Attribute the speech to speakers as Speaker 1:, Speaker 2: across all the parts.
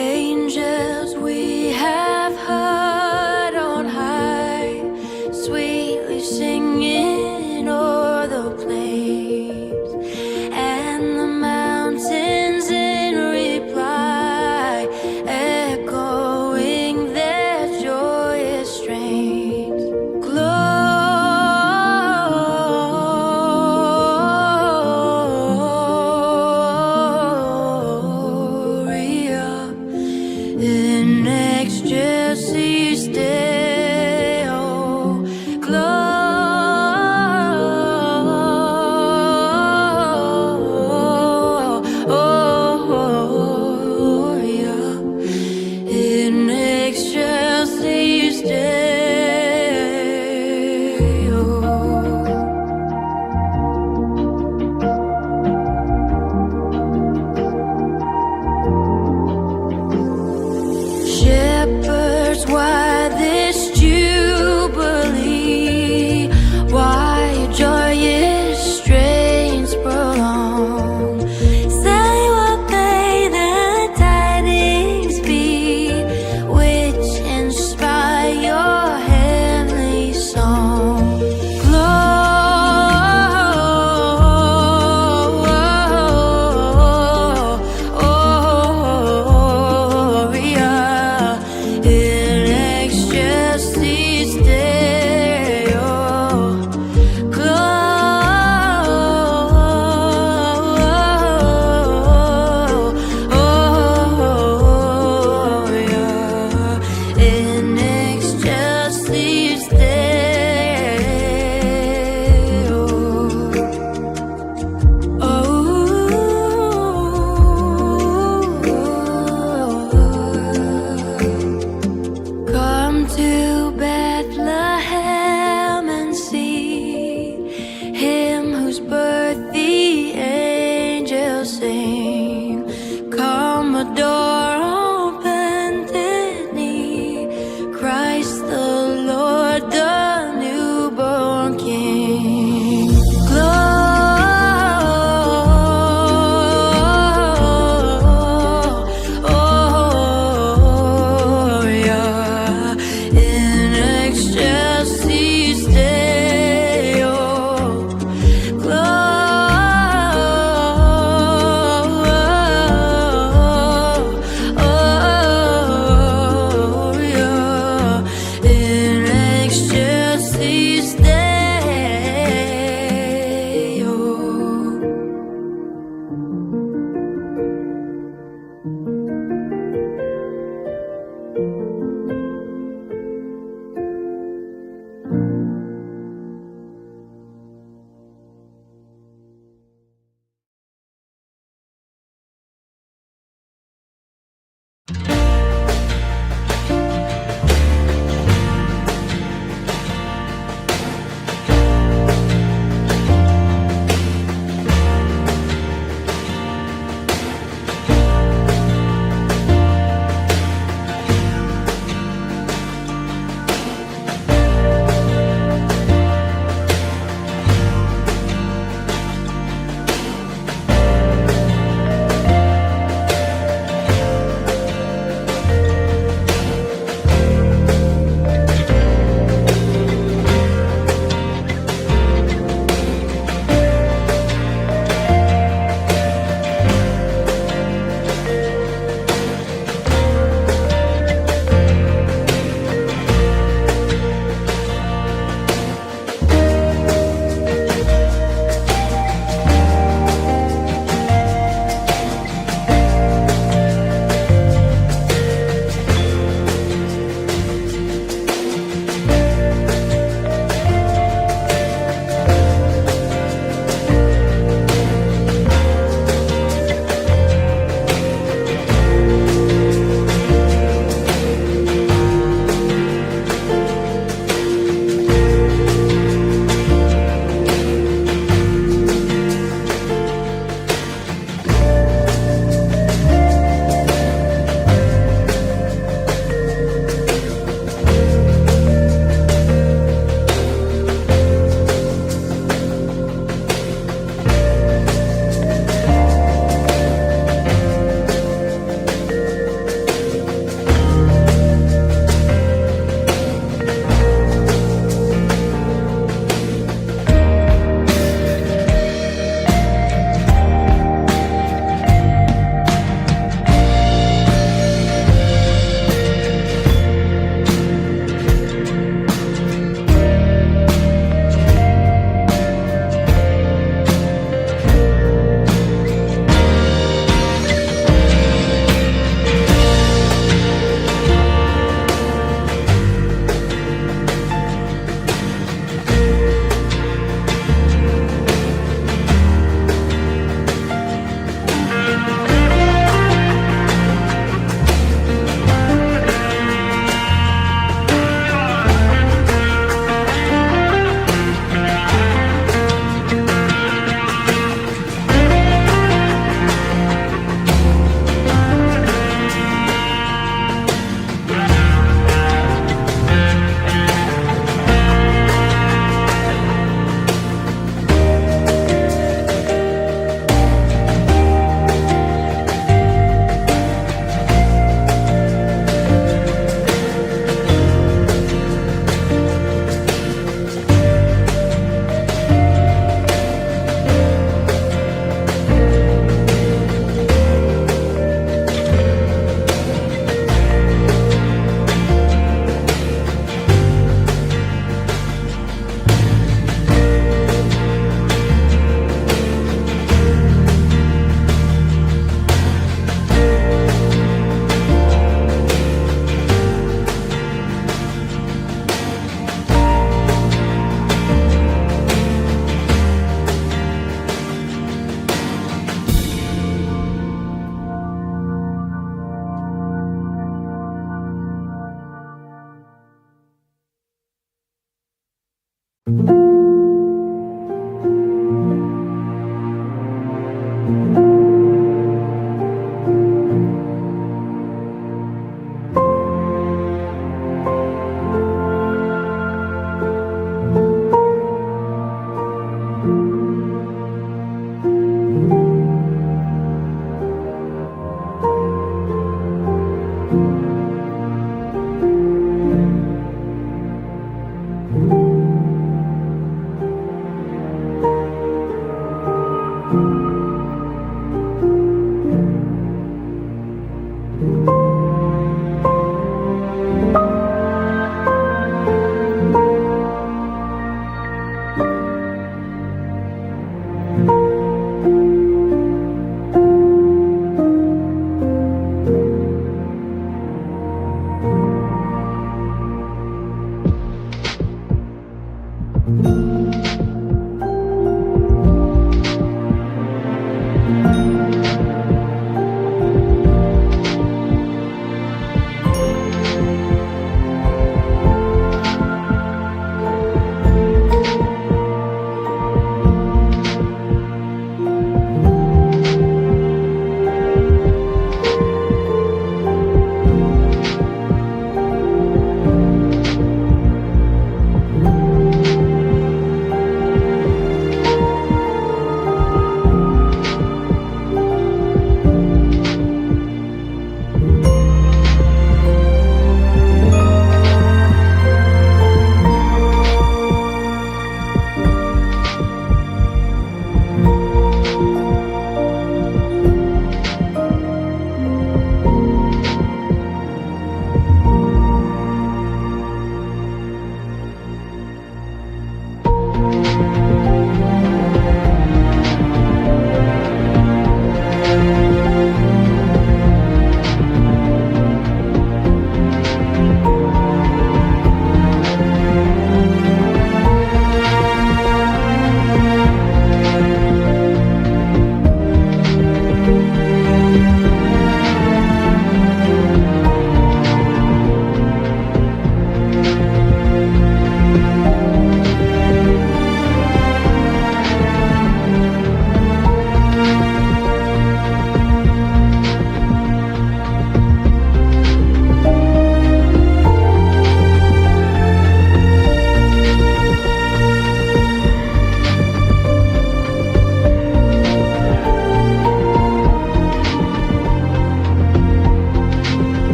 Speaker 1: Angels we have heard on high, sweetly singing o'er the plains, and the mountains in reply, echoing their joyous strains. Gloria in excelsis Deo, Gloria in excelsis Deo. Shepherds, why this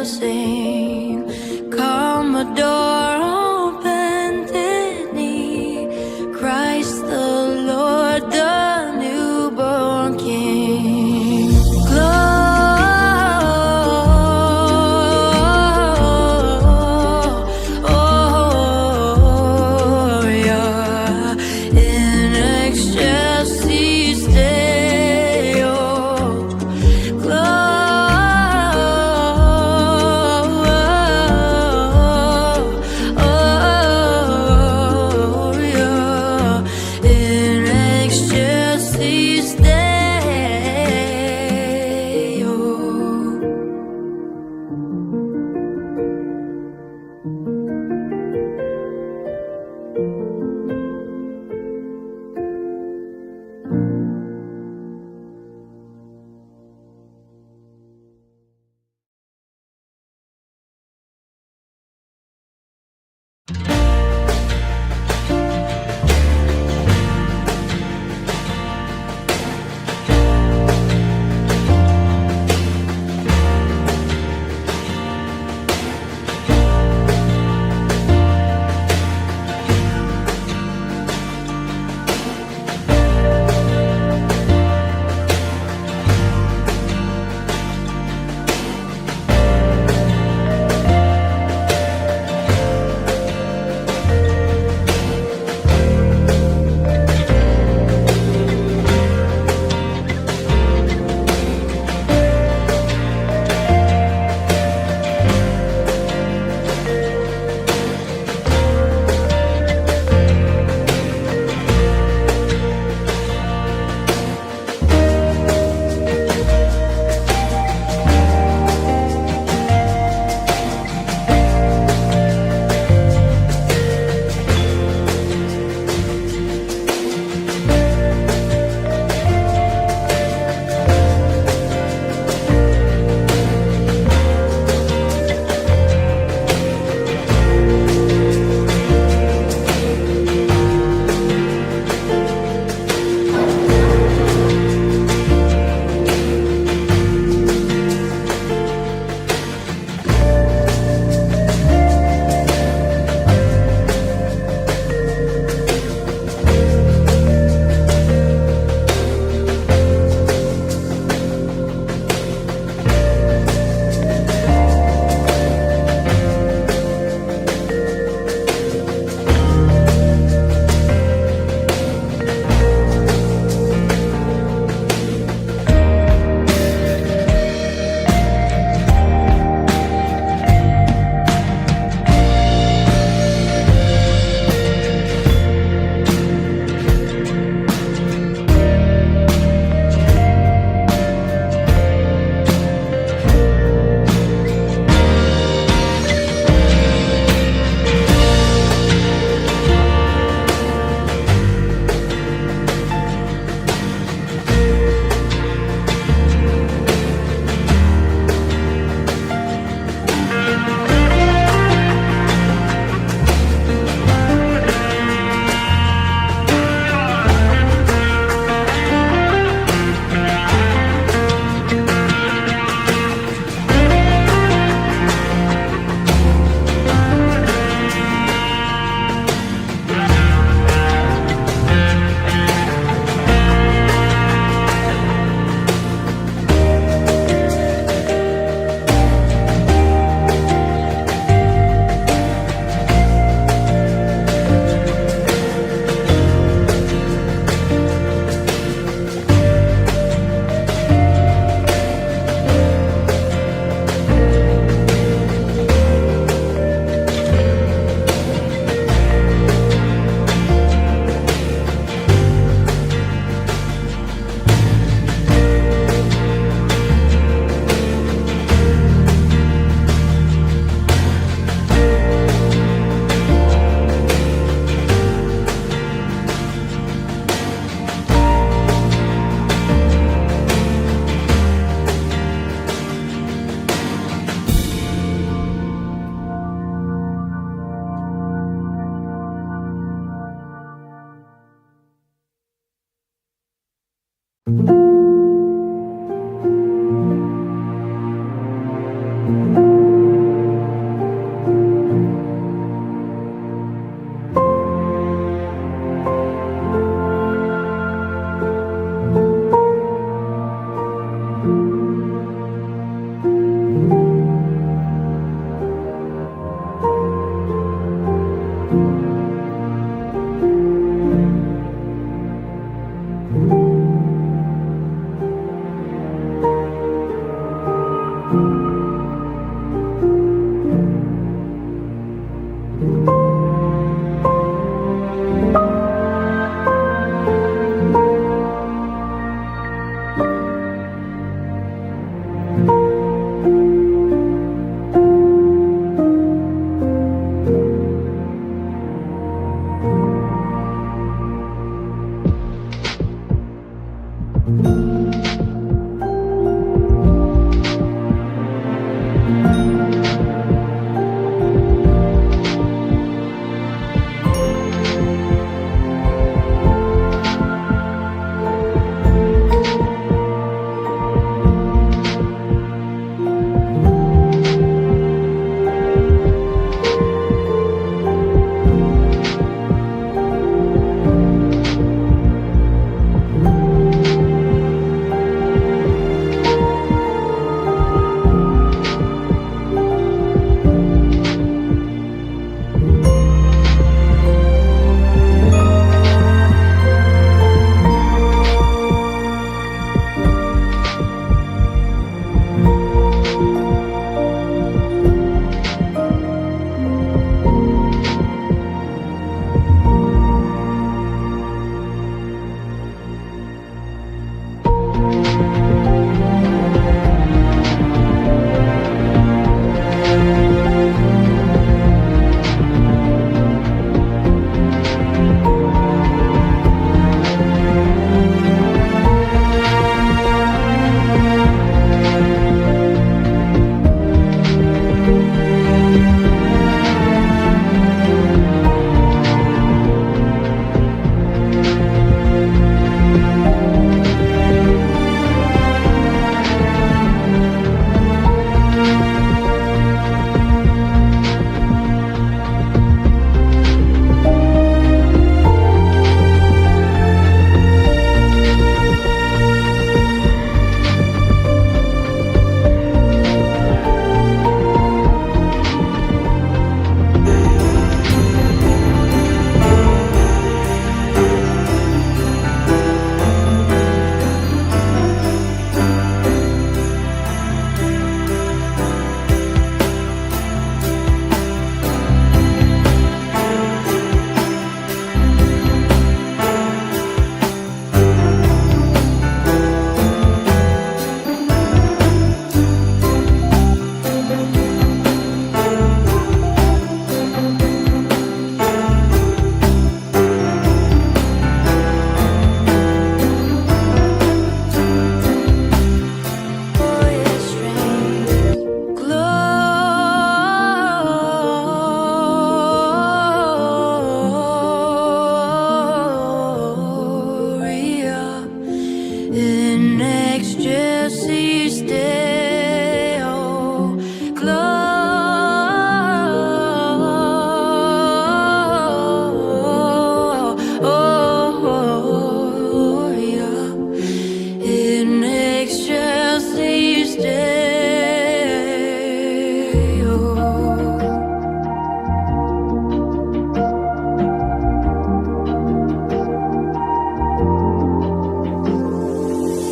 Speaker 1: sing. Come adore on bended knee, Christ the Lord, the newborn King. Gloria in excelsis Deo. you.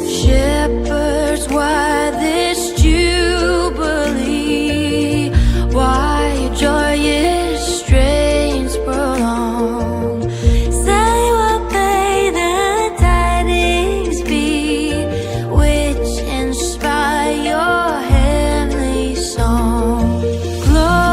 Speaker 1: Shepherds, why this jubilee? Why joyous strains prolong? Say, what may the tidings be which inspire your heavenly song? Glory.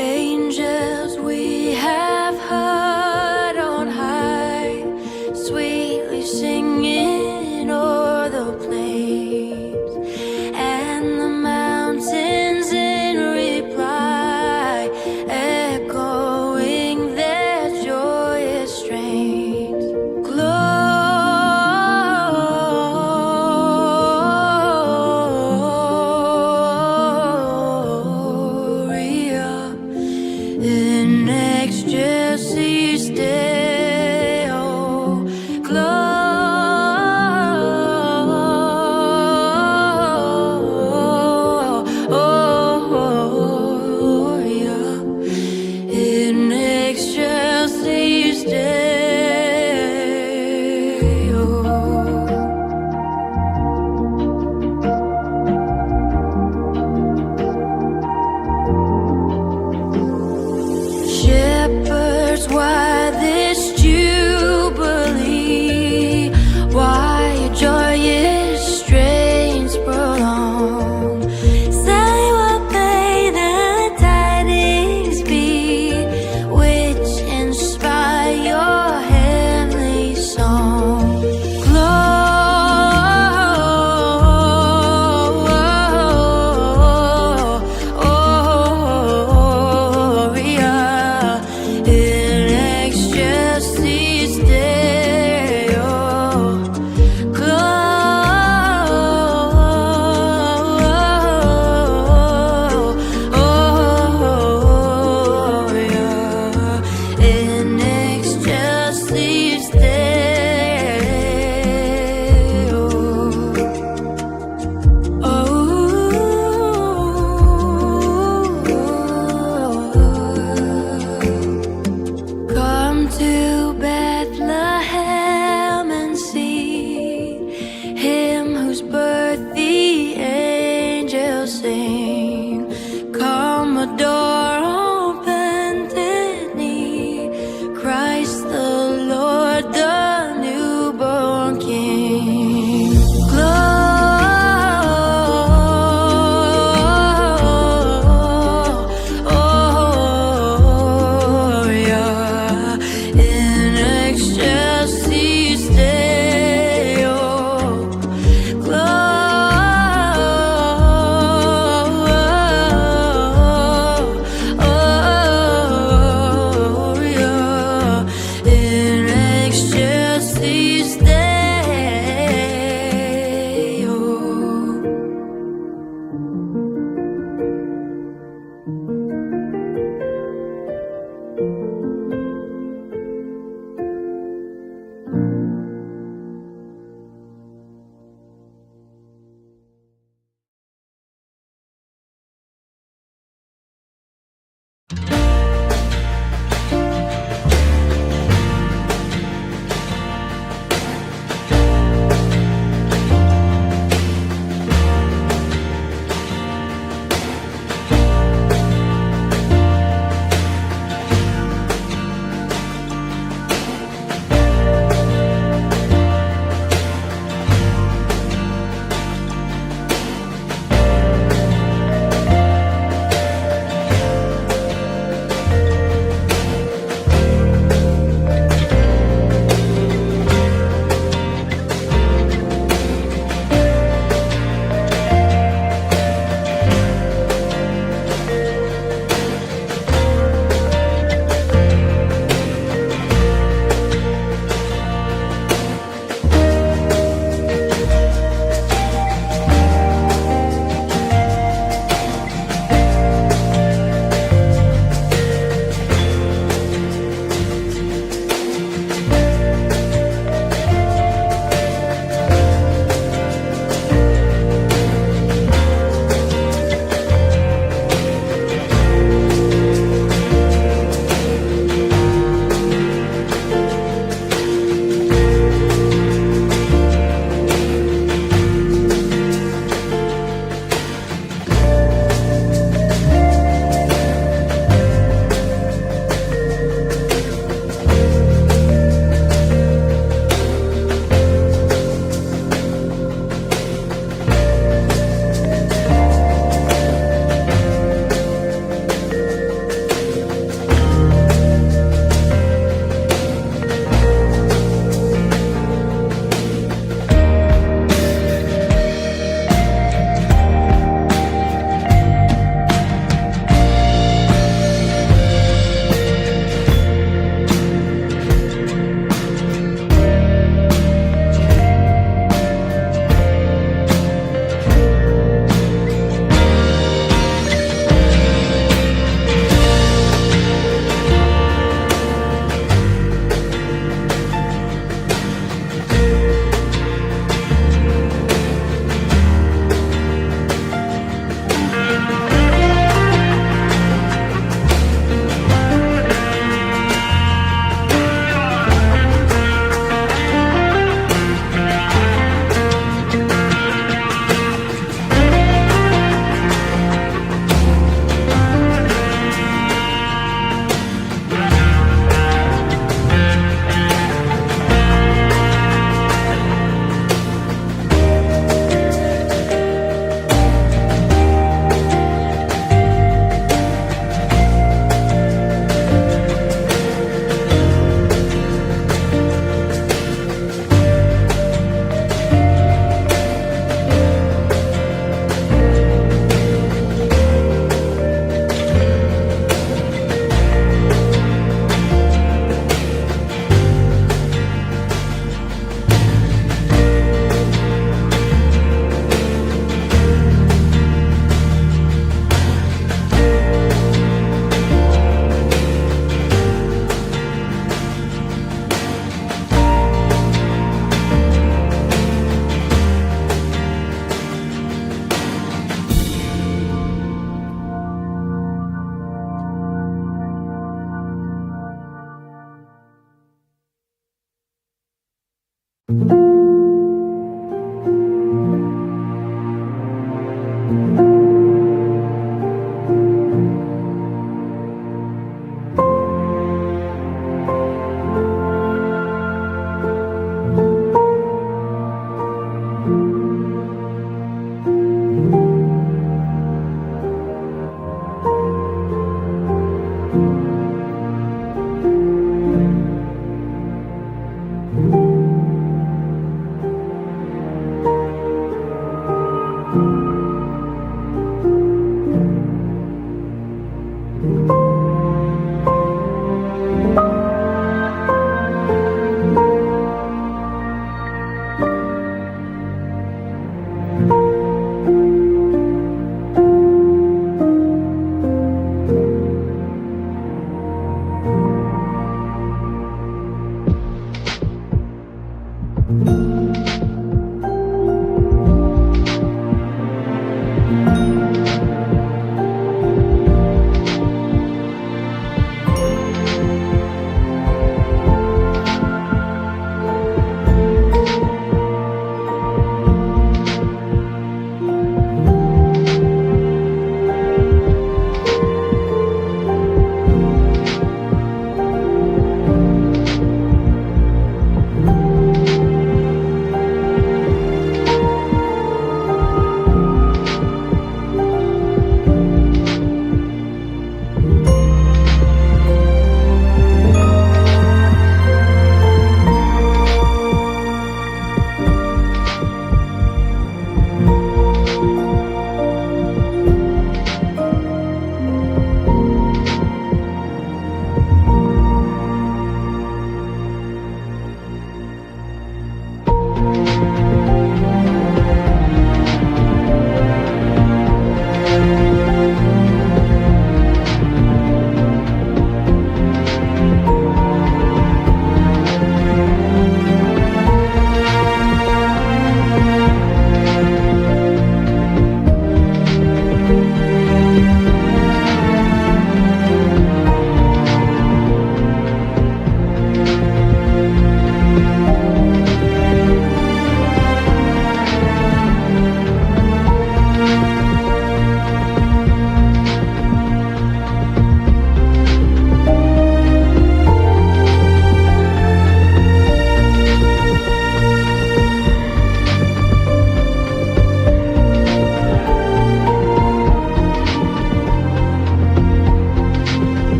Speaker 1: Angels we have heard on high, sweetly singing o'er the plains, and the mountains in reply, echoing their joyous strains. Gloria in excelsis Deo, Gloria in excelsis Deo. Shepherds, why this jubilee? Why joyous strains prolong? Say, what may the tidings be which inspire your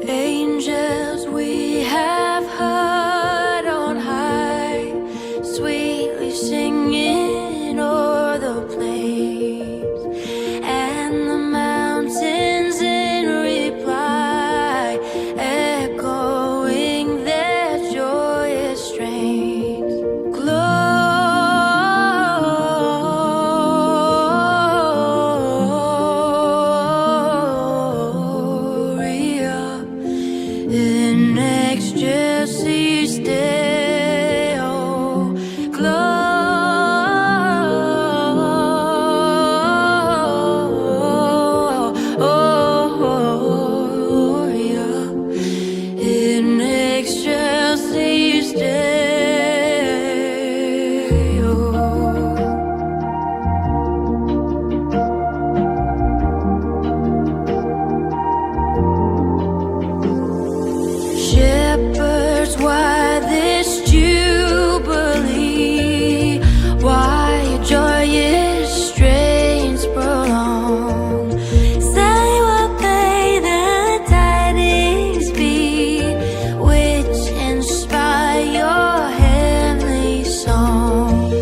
Speaker 1: Angels we have heard on high, sweetly singing o'er the plains, and the mountains in reply, echoing their joyous strains. Gloria in excelsis Deo, Gloria in excelsis Deo. Shepherds, why this jubilee? Why your joyous strains prolong? Say what may the tidings be, which inspire your heavenly song.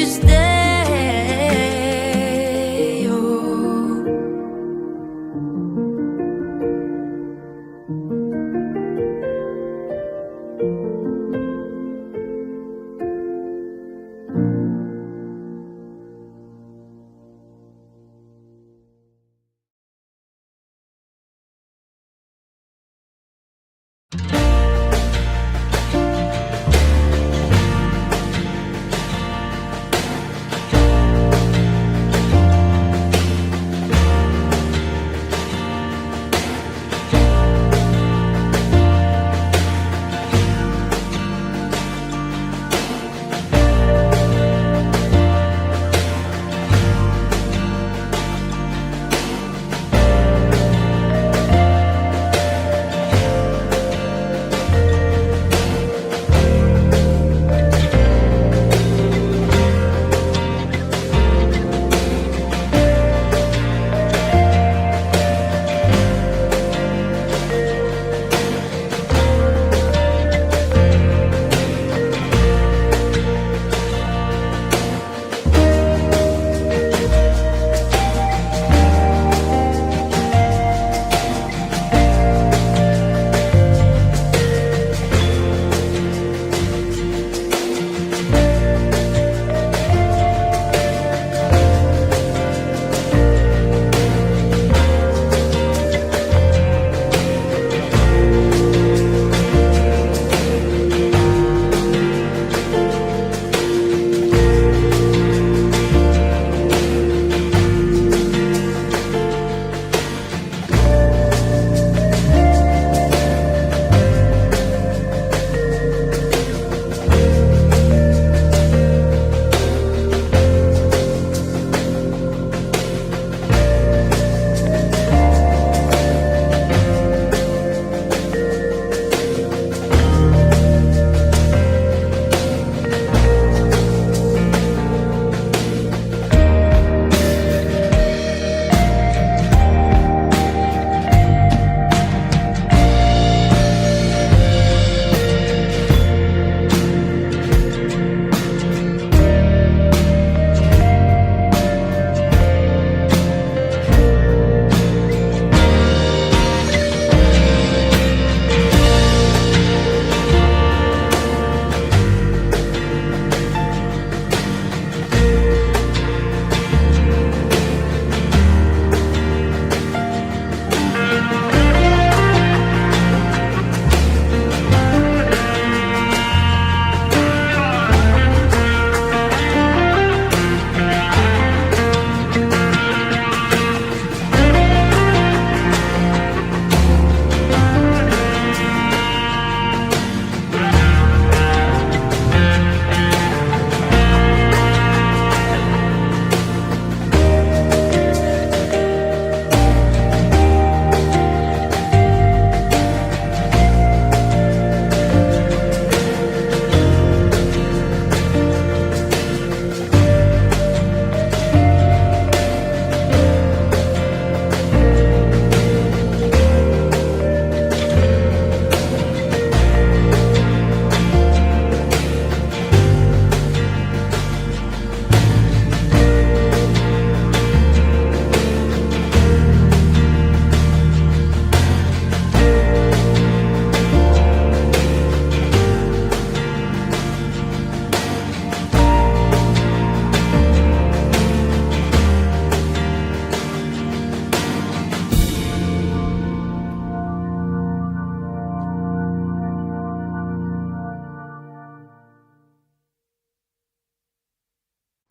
Speaker 1: you stay?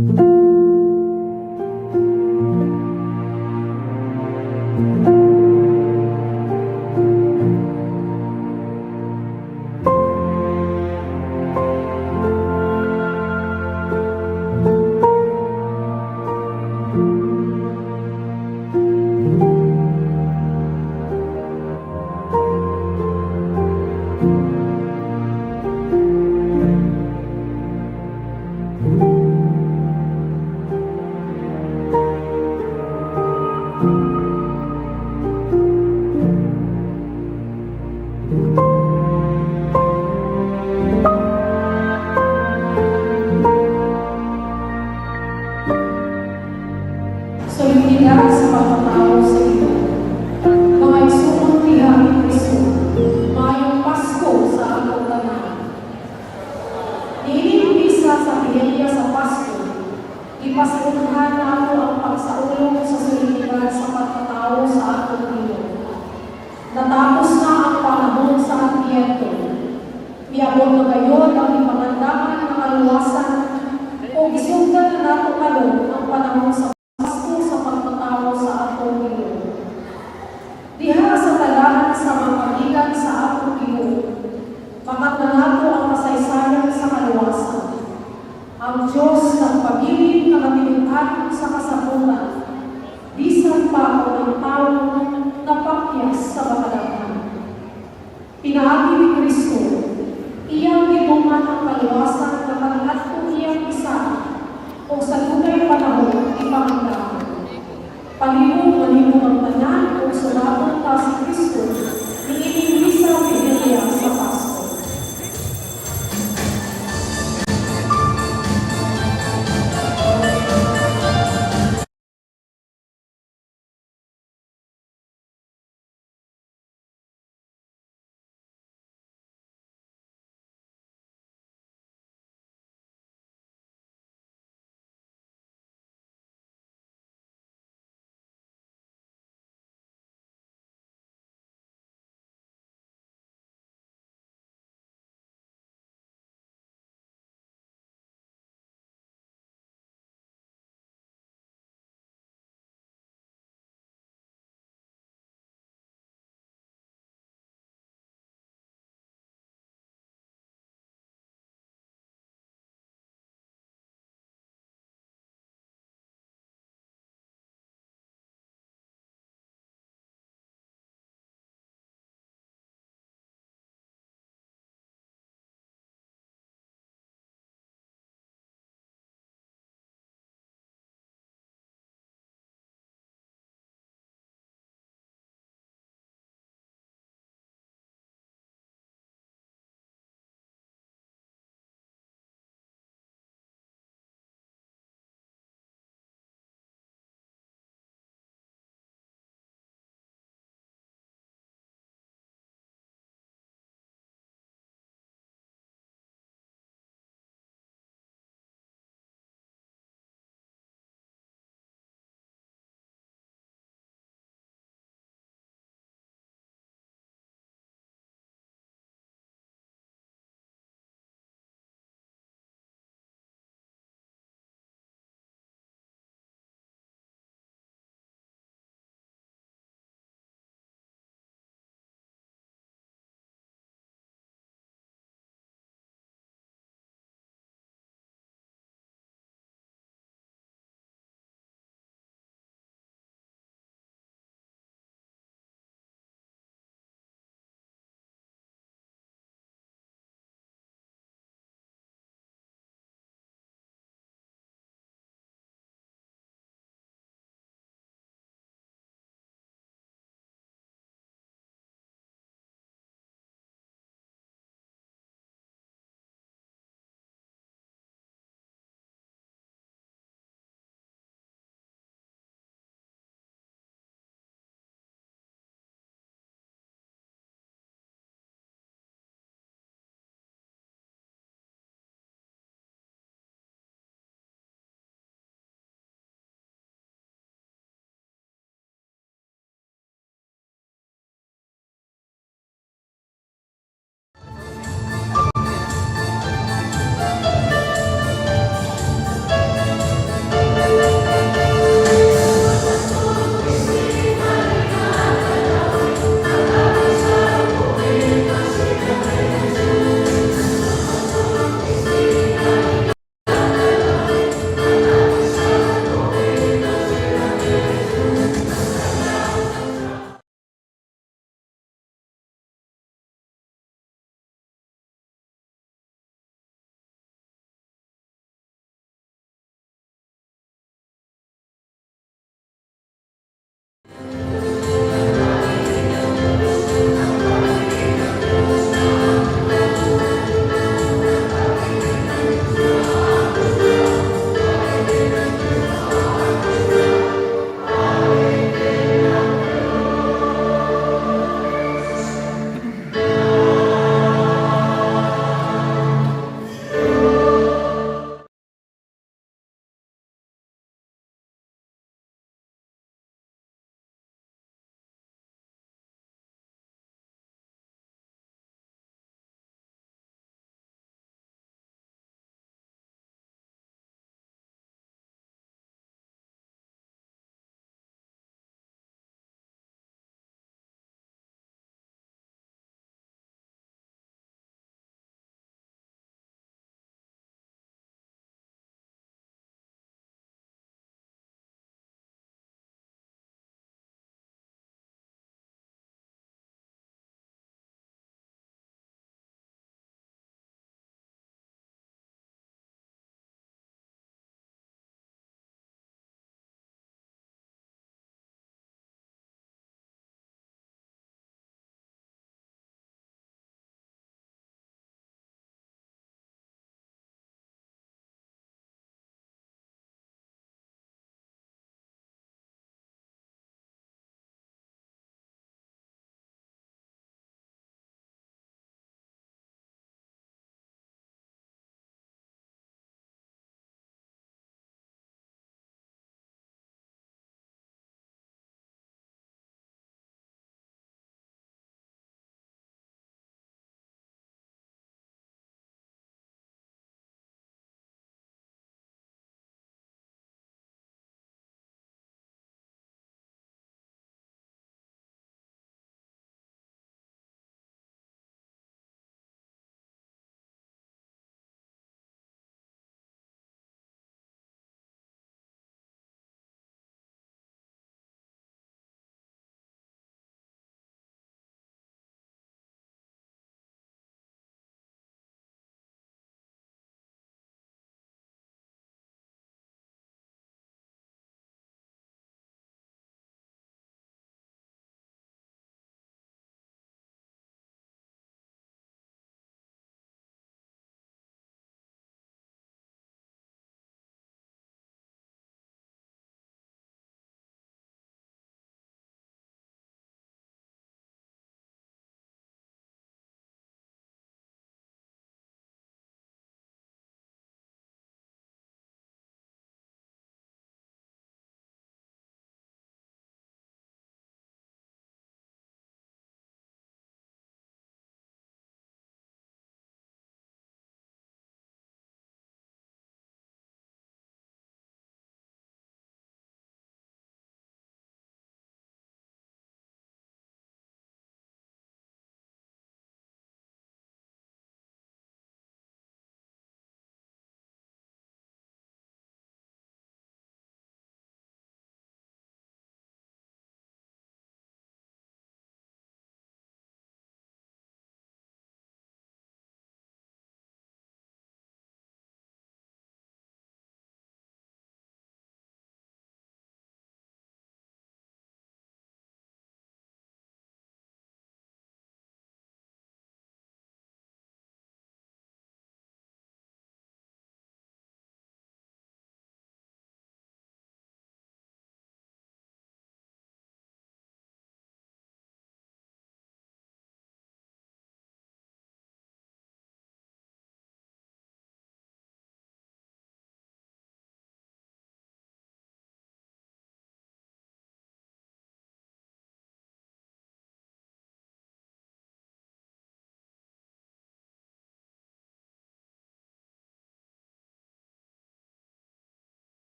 Speaker 1: Oh.
Speaker 2: pagkatao sa Ginoo. Mga igsuon diha ni Kristo, maayong Pasko sa atong tanan. Niining misa sa Pihilya sa Pasko, ipasiunhan nato ang pagsaulog sa solemnidad sa pagkatao sa atong Ginoo. Natapos na ang panahon sa Adbyento. Miabot na gayon ang ipangandaman ng kaluwasan o gisugdan na nato karon ang panahon sa Pasko sa pagkatao sa atong Ginoo. Diha sa talaan sa mga kagikan sa atong Ginoo, makita nato ang kasaysayan sa kaluwasan. Ang Diyos nagpabilin nga matinud-anon sa kasabutan, bisan pa kung ang tao napakyas sa makadanghan. Pinaagi ni Kristo, iyang gituman ang kaluwasan na kaniadtong iyang isa o sa dugay panahon ipangandaan. Palihog manhimog ang tanan ug sulabon ta si Kristo niining misa Pihilya sa Pasko.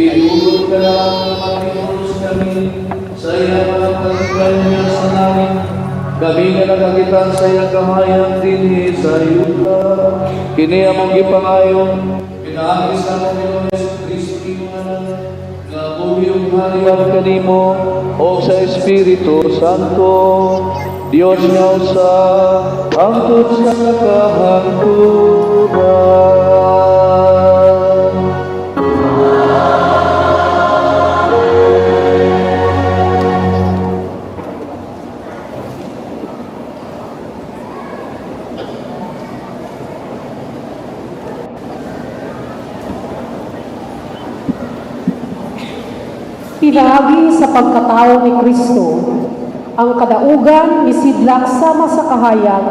Speaker 3: Itugot ka lang nga makipulos kami sa iyang mga pagkanya sa langit. Kami nga nakakita sa iyang kahayag dinhi sa yuta. Kini among gipangayo, pinaagi sa among Ginoong Kristo, imong Anak, nga buhi ug hari kanimo o sa Espiritu Santo, Dios nga usa, hangtod sa kahangturan.
Speaker 2: Pinaagi sa pagkatao ni Kristo, ang kadaugan misidlak sama sa kahayag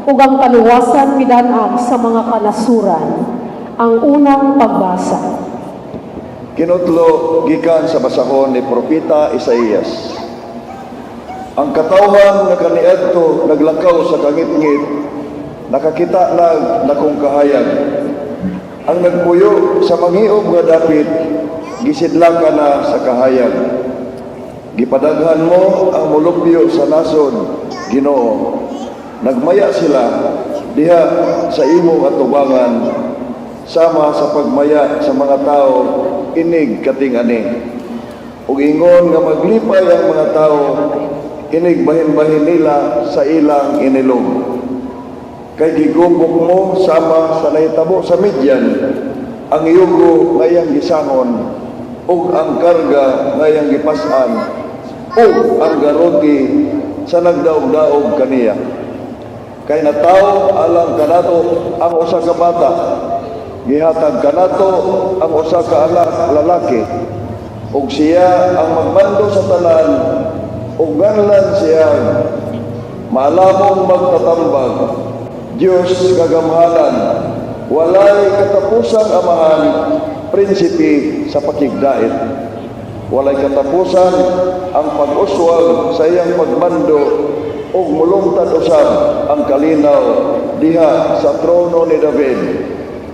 Speaker 2: ug ang kaluwasan midan-ang sa mga kanasuran. Ang unang pagbasa.
Speaker 4: Kinutlo gikan sa basahon ni Propeta Isaías. Ang katawhan nga kaniadto naglakaw sa kangitngit, nakakita nag dakong kahayag. Ang nagpuyo sa mangiob nga dapit, gisidlakan na sa kahayag. Gipadaghan mo ang molupyo sa nasod, Ginoo. Nagmaya sila diha sa imong atubangan, sama sa pagmaya sa mga tao inig kating-ani. Ug ingon nga maglipay ang mga tao inig bahin-bahin nila sa ilang inilog. Kay gigubok mo sama sa nahitabo sa Midian ang yugo nga iyang gisangon ug ang karga nga iyang gipas-an ug ang garoti sa nagdaog-daog kaniya. Kay natawo alang kanato ang usa ka bata, gihatag kanato ang usa ka anak lalaki, ug siya ang magmando sa tanan, ug nganlan siya Maalamong Magtatambag, Dios Kagamhanan, Walay Katapusang Amahan, Prinsipe sa Pakigdait. Walay katapusan ang pag-uswag sa iyang pagmando ug mulungtad usab ang kalinaw diha sa trono ni David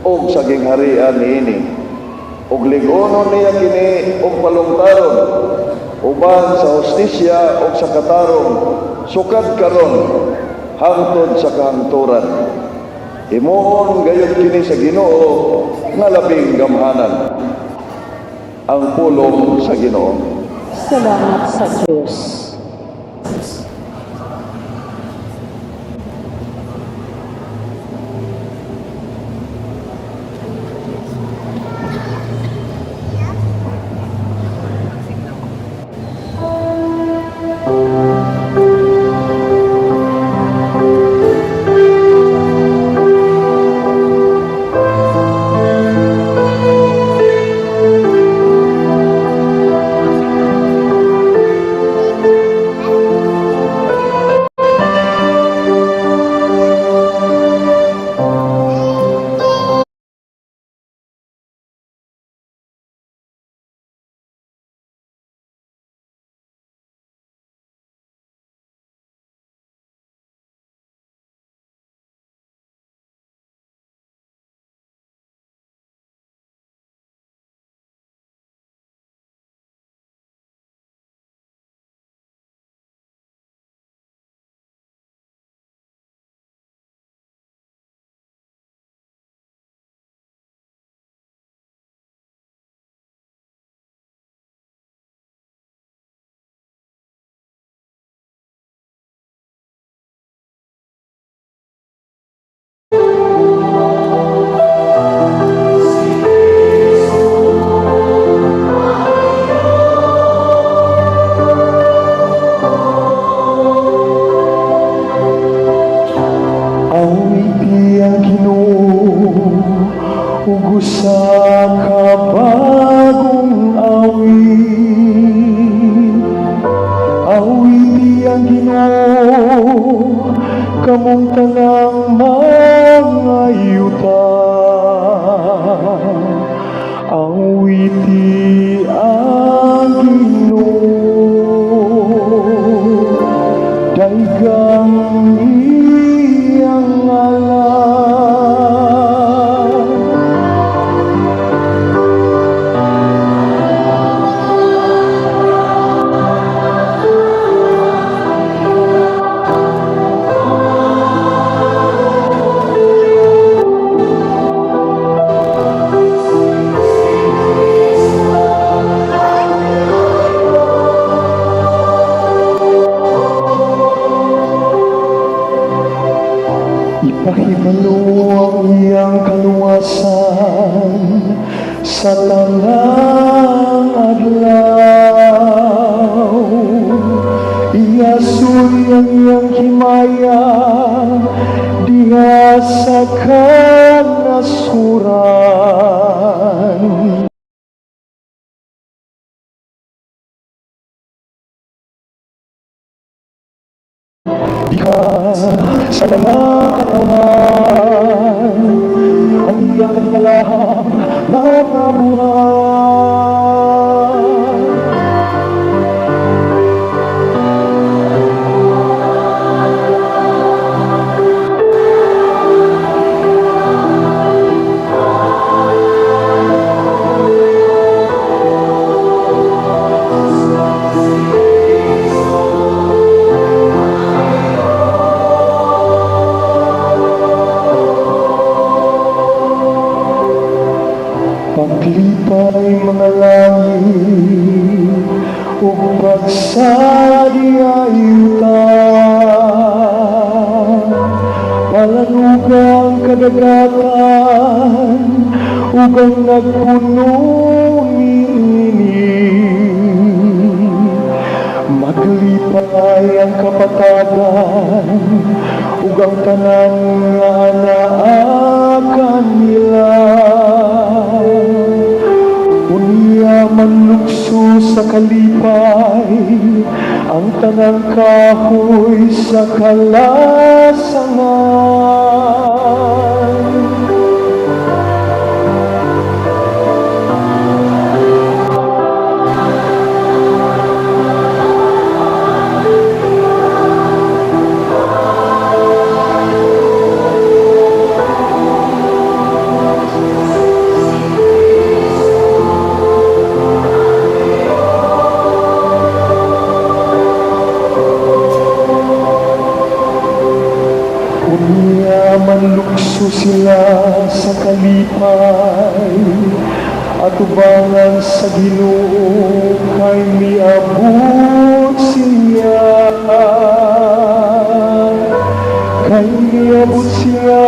Speaker 4: ug sa gingharian niini. Ug lig-onon niya kini og palungtaron uban sa hustisya ug sa katarong sukad karon hangtod sa kahangturan. Himuon gayud kini sa Ginoo nga labing gamhanan. Ang pulong sa Ginoo.
Speaker 2: Salamat sa Diyos.
Speaker 5: Gikan sa mga katawhan ang iyang kahinalahang nakabuhat. Paglipay, mga langit, ug pagsadi yuta. Palanugang kadagatan ug ang nagpuno niini. Maglipay ang kapatagan ug ang tanan nga anaa kanila. Unya manlukso sa kalipay ang tanang kahoy sa kalasangan. Unya manlukso sila sa kalipay atubangan sa Ginoo, kay miabot siya, kay miabot siya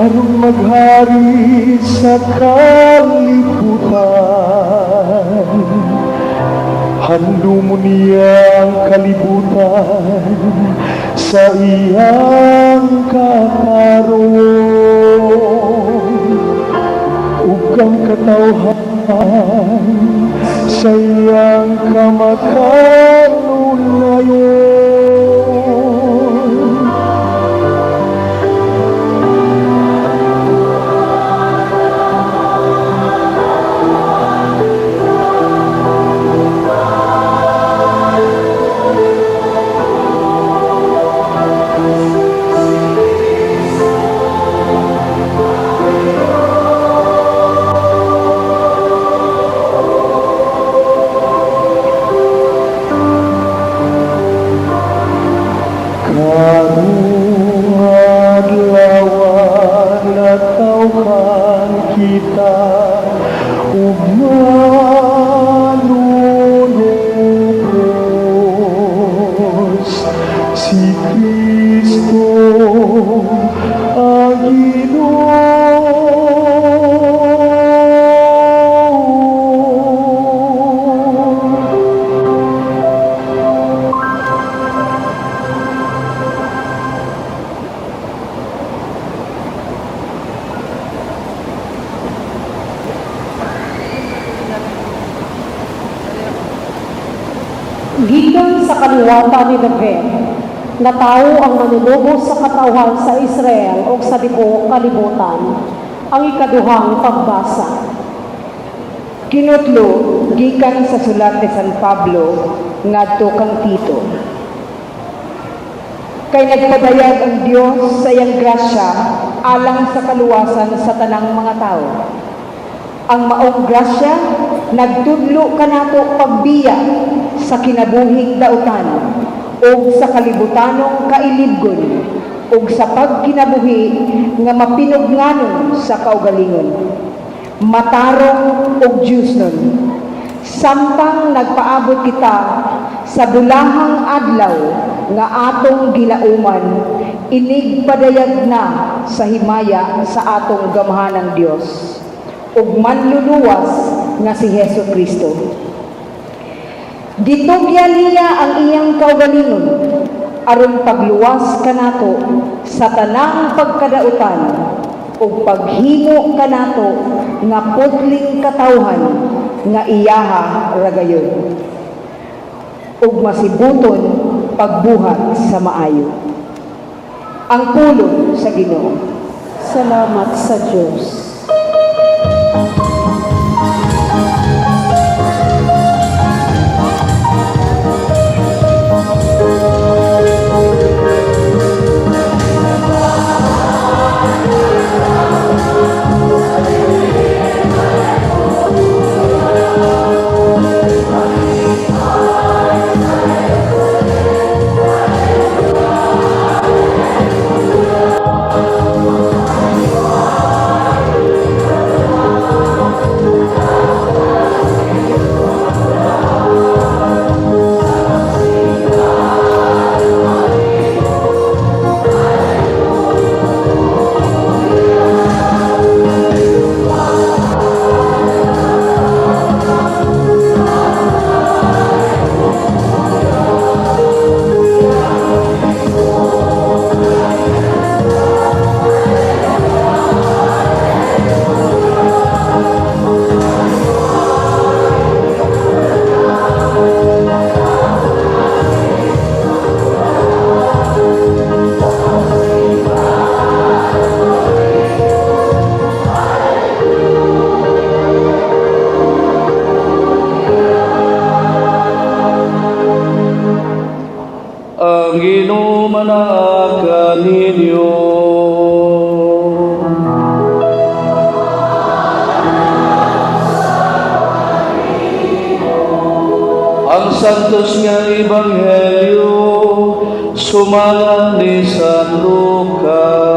Speaker 5: aron maghari sa kalibutan. Handumon niya ang kalibutan sa iyang katarong ug ang katawhan sa iyang kamakanunayon. Karong adlaw natawhan kita ug manunubos, si Kristo ang Ginoo.
Speaker 2: Gikan sa kaliwata ni David, natawo ang manunubos sa katawhan sa Israel o sa tibuok kalibutan. Ang ikaduhang pagbasa.
Speaker 6: Kinutlo gikan sa sulat ni San Pablo ngadto kang Tito. Kay nagpadayag ang Dios sa iyang grasya alang sa kaluwasan sa tanang mga tao. Ang maong grasya nagtudlo kanato pagbiya sa kinabuhing dautan ug sa kalibutanong kailibgon ug sa pagkinabuhi nga mapinugnanon sa kaugalingon, matarong ug Diyosnon, samtang nagpaabot kita sa dulahang adlaw nga atong gilauman inig padayag na sa himaya sa atong gamhanang Dios ug manluluwas nga si Hesus Kristo. Gitugyan niya ang iyang kaugalingon aron pagluwas kanato sa tanang pagkadautan ug paghimo kanato nga putling katawhan nga iyaha ra gayud ug masibuton. pagbuhat sa maayo. Ang pulong sa Ginoo.
Speaker 2: Salamat sa Diyos.
Speaker 3: Ang Ginoo manaa kaninyo. Ang santos nga ebanghelyo sumala ni San Lucas.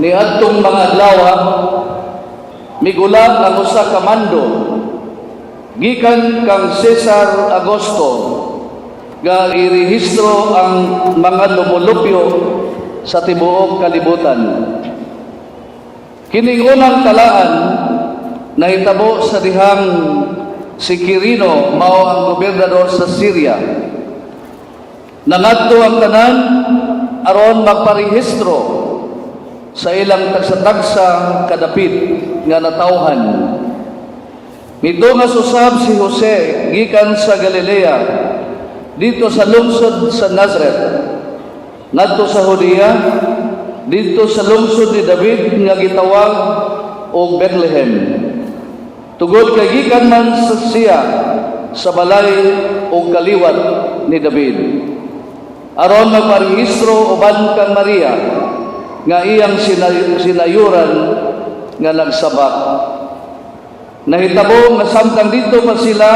Speaker 3: Niadtong mga adlaw, migula ang usa ka mando gikan kang Cesar Augusto nga irehistro ang mga lumulupyo sa tibuok kalibutan. Kining unang talaan nahitabo sa dihang si Quirino mao ang gobernador sa Syria. Nangadto ang tanan aron magparehistro sa ilang tagsa-tagsa kadapit nga natawhan. Midungas usab si Jose gikan sa Galilea dito sa lungsod sa Nazareth ngadto sa Judea dito sa lungsod ni David nga gitawag og Bethlehem, tugod kay gikan man sa siya sa balay og kaliwat ni David, aron magparehistro uban kang Maria nga iyang sinayuran nga nagsabak. Nahitabo nga samtang dito pa sila,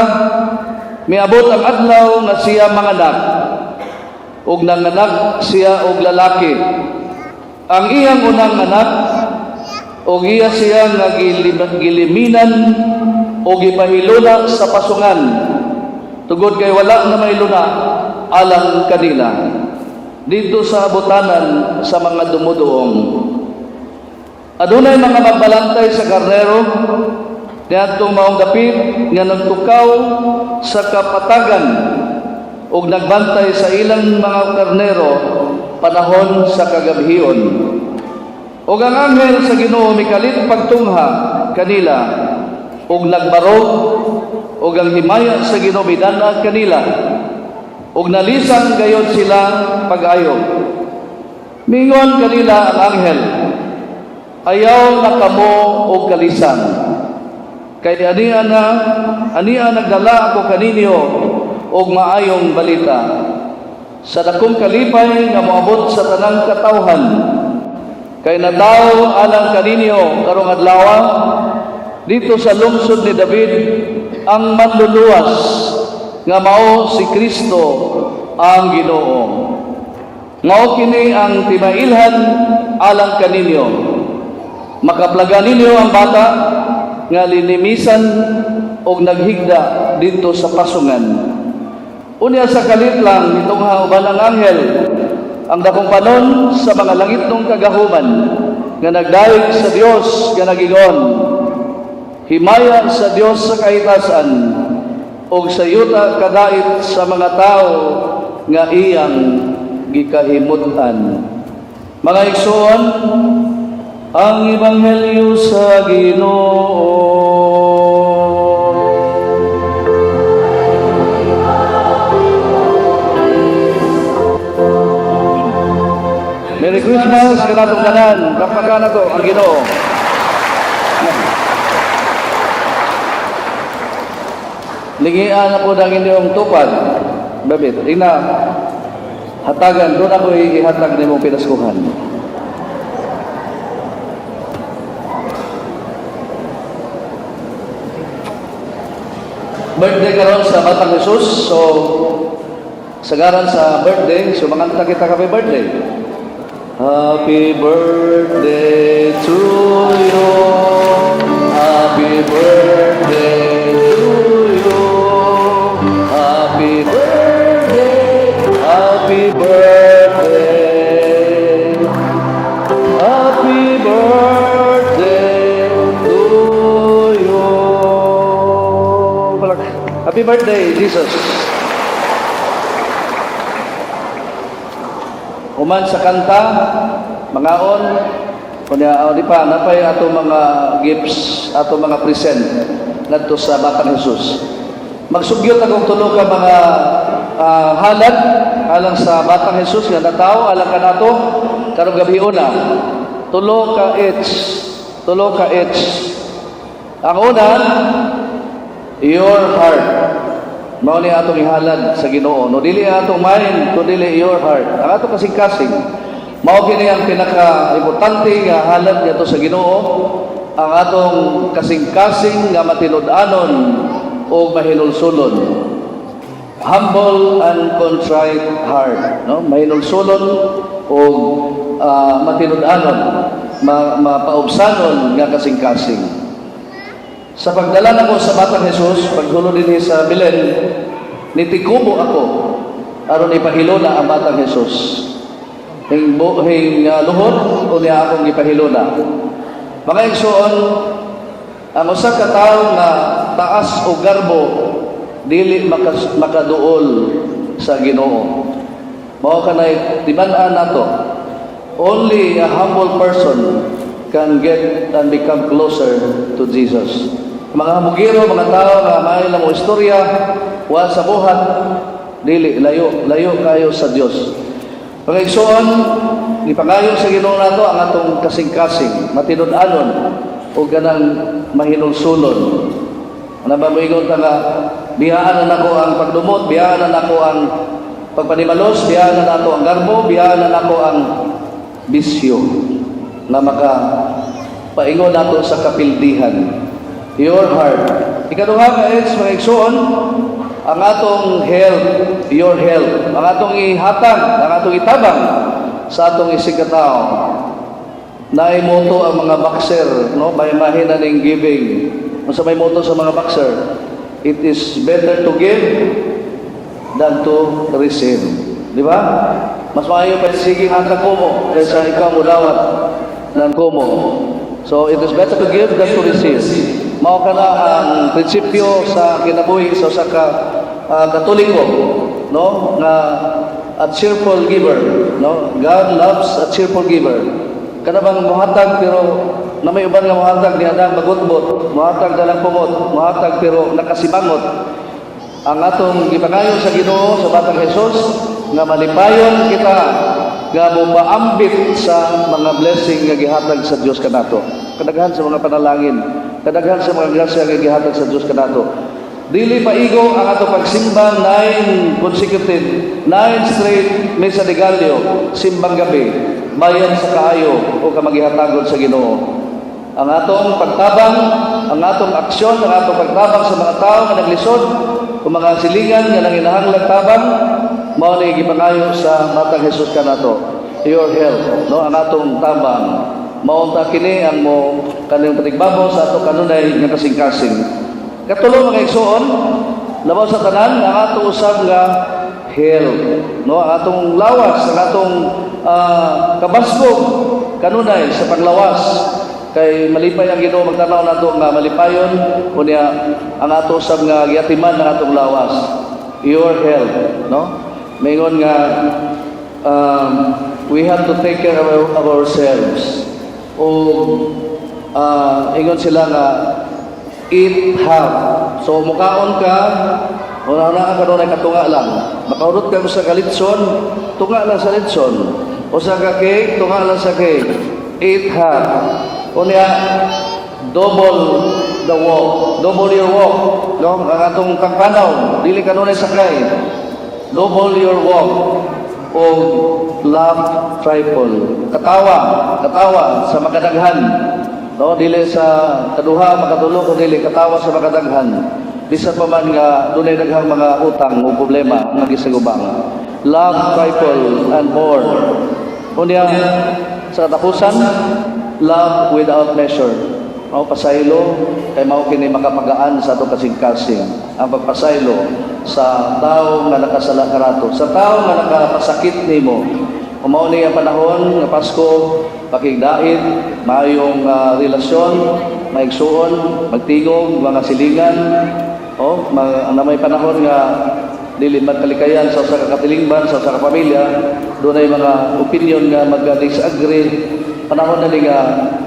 Speaker 3: miabot ang adlaw nga siya manganak, ug nanganak siya og lalaki, ang iyang unang anak, ug iya siya nga giliminan ug gipahiluna sa pasungan tugod kay wala na may luna alang kanila dito sa abutanan sa mga dumuduong. Adunay mga magbalantay sa karnero niadtong maong dapit nga nagtukaw sa kapatagan ug nagbantay sa ilang mga karnero panahon sa kagabhion. Ug ang anghel sa Ginoo mikalit pagtungha kanila ug nagbarog, ug ang himaya sa Ginoo midan-ag kanila ug nalisang gayod sila pag-ayo. Mingon kanila ang anghel, "Ayaw na kamo og kalisang. Kay ania na ania nagdala ako kaninyo og maayong balita sa dakong kalipay nga moabot sa tanang katawhan. Kay natawo alang kaninyo karong adlaw dito sa lungsod ni David ang manluluwas nga mao si Kristo ang Ginoo. Mao kini ang timailhan alang kaninyo. Makaplagan ninyo ang bata nga linimisan og naghigda didto sa pasungan. Unya sa kalit lang mitungha uban ang anghel ang dakong panon sa mga langitnong kagahuman nga nagdayeg sa Dios nga nagingon: "Himaya sa Dios sa kahitasan ug sa yuta kadait sa mga tao nga iyang gikahimut-an." Mga igsoon, ang ebanghelyo sa Ginoo. Merry Christmas kanatong tanan. Kapaka na to ang Ginoo. Lingian na po ang inyong tupad. Babit, ina, hatagan, doon ako ihatag nimong pinaskuhan. Birthday karon sa Batang Jesus, so sagaran sa birthday, so manganta kita happy birthday. Happy birthday to you. Happy birthday to you. Happy birthday. Happy birthday. Happy birthday to you. Happy birthday, Jesus. Human sa kanta, mangaon, kunya oh, di pa napay ato mga gifts, ato mga present ngadto sa Batang Jesus. Magsugyot akong tulo ka mga halad alang sa Batang Jesus nga natawo alang kanato karong gabi una. Tulo ka each, tulo ka each. Ang una, your heart. Mao ni atong ihalad sa Ginoo. No, dili ang atong mind, kun dili your heart. Ang atong kasing-kasing. Mao kini ang pinaka-importante nga halad ngadto sa Ginoo, ang atong kasing-kasing nga matinud-anon o mahinulsulon. Humble and contrite heart, no? Mahinulsulon o matinud-anon, mapaubsanon nga kasing-kasing. Sa pagdala nako sa Batang Jesus, paghulo dinhi sa Belen, nitikubo ako aron ipahilona ang Batang Jesus. Hing, hing luhod unya akong gipahilona. Mga igsoon, ang usa ka tawo nga taas o garbo dili makaduol sa Ginoo. Mao kanay timan-an nato. Only a humble person can get and become closer to Jesus. Mga hamugiro, mga tao nga may lang mo istorya, wa sa buhat, dili layo, layo kayo sa Dios. Mga igsoon, gipangayo sa Ginoo nato ang atong kasing-kasing, matinud-anon o ganang mahinulsulon. Ano ba moingon ta nga biyaan na nako ang pagdumot, biyaan na nako ang pagpanimalos, biyaan na nato ang garbo, biyaan na nako ang bisyo na maka paingon nato sa kapildihan. Your heart. Ikaduha ka is mga igsoon, ang atong health, your health, ang atong ihatag, ang atong itabang sa atong isigkatao. Naay motto ang mga boxer, no? May mahina ning giving. Unsa may motto sa mga boxer? "It is better to give than to receive." Di ba? Mas maayo pa sige hatag ko mo kaysa ikaw mo dawat ng kumo. So it is better to give than to receive. Mao kana ang prinsipyo sa kinabuhi sa usa ka Katoliko, no? Nga a cheerful giver, no? God loves a cheerful giver. Kana bang mohatag pero na may uban nga mohatag ni adang magutbot, mohatag dalang pumot, mohatag pero nakasimangot. Ang atong gipangayo sa Ginoo sa Batang Jesus nga malipayon kita nga mopaambit sa mga blessing nga gihatag sa Dios kanato. Kadaghan sa mga panalangin, kadaghan sa mga grasya nga gihatag sa Dios kanato. Dili paigo ang atong pagsimba nine consecutive, nine straight Misa de Gallo, simbang gabi, bayan sa kaayo o kamagihatagon sa Ginoo. Ang atong pagtabang, ang atong aksyon, ang atong pagtabang sa mga tao nga naglisod, o mga silingan nga nanginahanglang tabang, mao ni gipangayo sa Batang Jesus kanato. Your help, no, ang atong tabang. Mao unta kini ang mo kaning patigbabaw sa ato kanunay nga kasing-kasing. Katulo, mga igsoon, Labaw sa tanan, ang ato usab nga health, no? Ang atong lawas, ang atong kabaskog kanunay sa paglawas kay malipay ang Ginoo magtanaw nato nga malipayon unya ang ato usab nga giatiman ang atong lawas, your health, no? Maingon nga we have to take care of ourselves o ingon sila nga eat half. So mukaon ka, una na ka kanunay katunga lang. Makahurot ka sa kalitson, tunga lang sa litson. Usa ka cake, tunga lang sa cake. Eat half. Unya, double the walk, double your walk, no? Ang atong tangkanaw, dili kanunay sakay. Double your walk o laugh triple. Katawa, katawa sa makadaghan. No, dili sa kaduha, makatulo, kun dili katawa sa makadaghan. Bisan pa man nga dunay daghang mga utang o problema nga gisagubang. Love triple and more. Unya sa katapusan, love without measure. No, pasaylo kay mao kini makapagaan sa atong kasing-kasing. Ang pagpasaylo sa tao nga nakasala kanato, sa tao nga nakapasakit nimo. Kung mao ni ang panahon nga Pasko, pakigdait, maayong relasyon, maigsuon, magtingog, mga silingan, oh, na may panahon nga dili magkalikayan sa usa ka katilingban, sa usa ka pamilya, dunay mga opinion nga mag-disagree, panahon na ni nga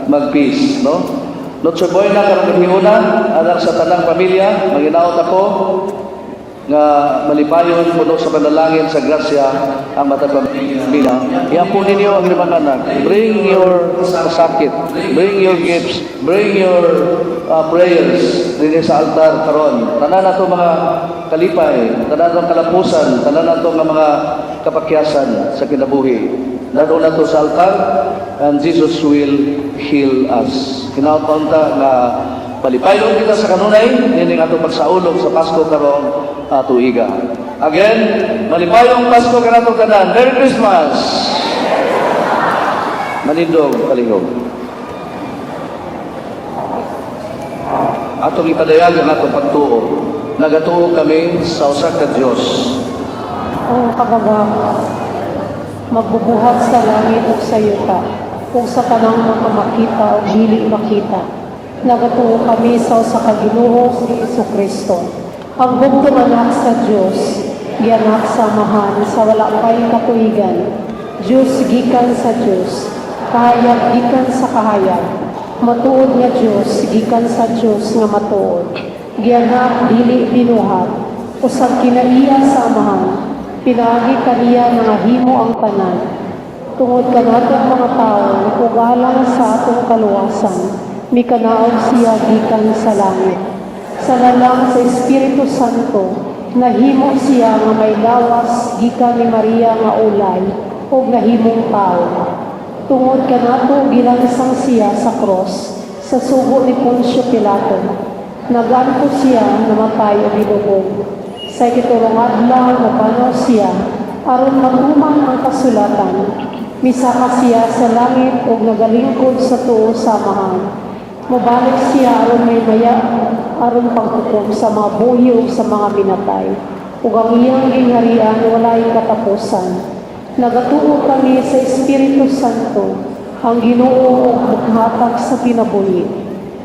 Speaker 3: mag-peace, no? Noche Buena karong gabhiona alang sa tanang pamilya, maginaot ako nga malipayon puno sa panalangin sa grasya ang matag pamilya. Iampo ninyo ang limang anak. Bring your sakit, bring your gifts, bring your prayers dinhi sa altar karon. Tanan nato mga kalipay, tanan nato kalapusan, tanan nato nga mga kapakyasan sa kinabuhi. Dad-on nato sa altar and Jesus will heal us. Hinaot unta nga palipayon kita sa kanunay nining atong pagsaulog sa Pasko karong tuiga. Again, malipayong Pasko kanatong tanan. Merry Christmas! Manindog kalihog. Atong ipadayag ang atong pagtuo. Nagatuo kami sa usa ka Dios.
Speaker 2: Ang kagagam, magbubuhat sa langit ug sa yuta, ug sa tanang mga makita o dili makita. Nagatuo kami sa usa ka Ginoo, si Jesu Kristo, ang bugtong anak sa Dios, gianak sa Amahan sa wala pay katuigan. Dios gikan sa Dios, kahayag gikan sa kahayag, matuod nga Dios gikan sa Dios nga matuod. Gianak, dili binuhat, usab kinaiya sa Amahan, pinaagi kaniya nangahimo ang tanan. Tungod kanatong mga tawo ug alang sa atong kaluwasan, mikanaog siya gikan sa langit. Sa lalang sa Espiritu Santo, nahimo siya nga may lawas gikan ni Maria nga ulay ug nahimong tawo. Tungod kanato gilansang siya sa cross sa sugo ni Poncio Pilato. Naganto siya, namatay ug gilubong. Sa ikatulong adlaw nabanhaw siya aron matuman ang kasulatan. Misaka siya sa langit ug nagalingkod sa tuo sa Amahan. Mobalik siya aron may maya aron paghukom sa mga buhi ug sa mga minatay. Ug ang iyang gingharian walay katapusan. Nagatuo kami sa Espiritu Santo, ang Ginoo ug mughatag sa kinabuhi.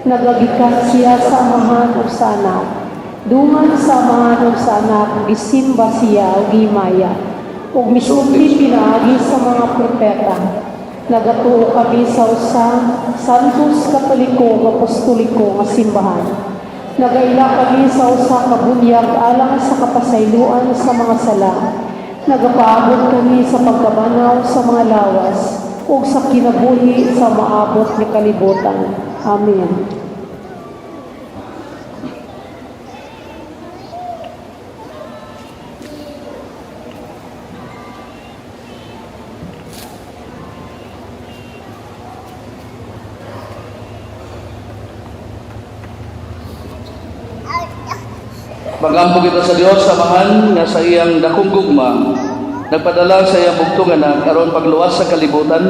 Speaker 2: Nagagikan siya sa Amahan ug sa Anak. Dungan sa Amahan ug sa Anak, gisimba siya ug gihimaya. Ug misulti pinaagi sa mga propeta. Nagatuo kami sa usa Santos Katoliko ug Apostoliko nga simbahan. Nagaila kami sa usa ka bunyag alang sa kapasayloan sa mga sala. Nagapaabot kami sa pagkabanhaw sa mga lawas ug sa kinabuhi sa maabot nga kalibutan. Amen.
Speaker 3: Magampo kita sa Dios Amahan nga sa iyang dakong gugma nagpadala sa iyang bugtong anak aron pagluwas sa kalibutan.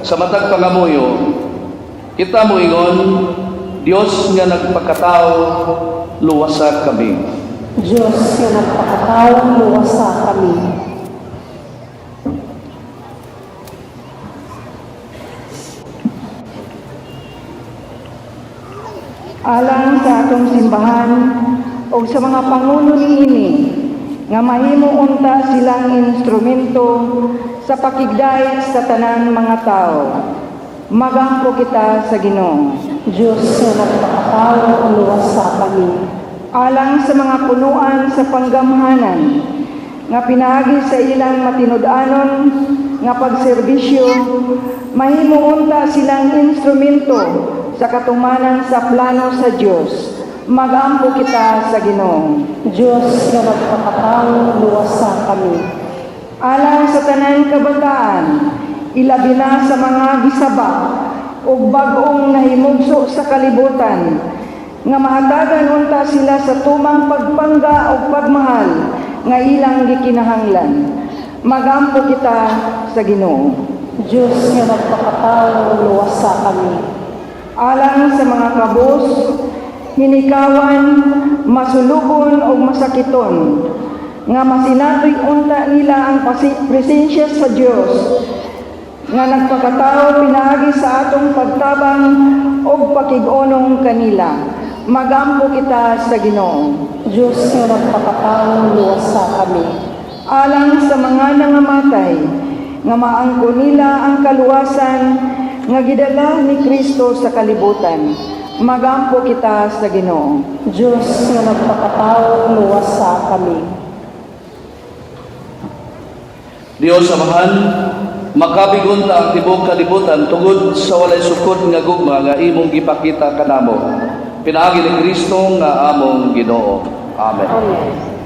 Speaker 3: Sa matag pangamuyo kita moingon, Dios nga nagpakatao, luwasa kami.
Speaker 2: Diyos nga nagpakatao, luwasa kami.
Speaker 6: Alang sa atong simbahan o sa mga pangulo niini nga mahimo unta silang instrumento sa pakigdait sa tanan mga tao. Magampo kita sa Ginoo.
Speaker 2: Diyos nga nagpakatao, luwasa kami.
Speaker 6: Alang sa mga punuan sa panggamhanan nga pinaagi sa ilang matinud-anon nga pagserbisyo, mahimo unta silang instrumento sa katumanan sa plano sa Dios. Magampo kita sa Ginoo.
Speaker 2: Diyos nga nagpakatao, luwasa kami.
Speaker 6: Alang sa tanan kabataan, ilabi na sa mga gisaba ug bag-ong nahimugso sa kalibutan, nga mahatagan unta sila sa tumang pagpangga ug pagmahal nga ilang gikinahanglan. Magampo kita sa Ginoo.
Speaker 2: Diyos nga nagpakatao, luwasa kami.
Speaker 6: Alang sa mga kabos, hinikawan, masulubon o masakiton, nga masinatoy unta nila ang presensya sa Dios nga nagpakatao pinaagi sa atong pagtabang ug pakig-unong kanila. Magampo kita sa Ginoo.
Speaker 2: Diyos nga nagpakatao, luwasa kami.
Speaker 6: Alang sa mga nangamatay nga maangko nila ang kaluwasan nga gidala ni Kristo sa kalibutan. Magampo kita sa Ginoo.
Speaker 2: Diyos nga nagpakatao, luwasa kami.
Speaker 3: Dios Amahan, makabigon ta ang tibuok kalibutan tungod sa walay sukod nga gugma nga imong gipakita kanamo. Pinaagi ni Kristo nga among Ginoo. Amen.
Speaker 2: Amen.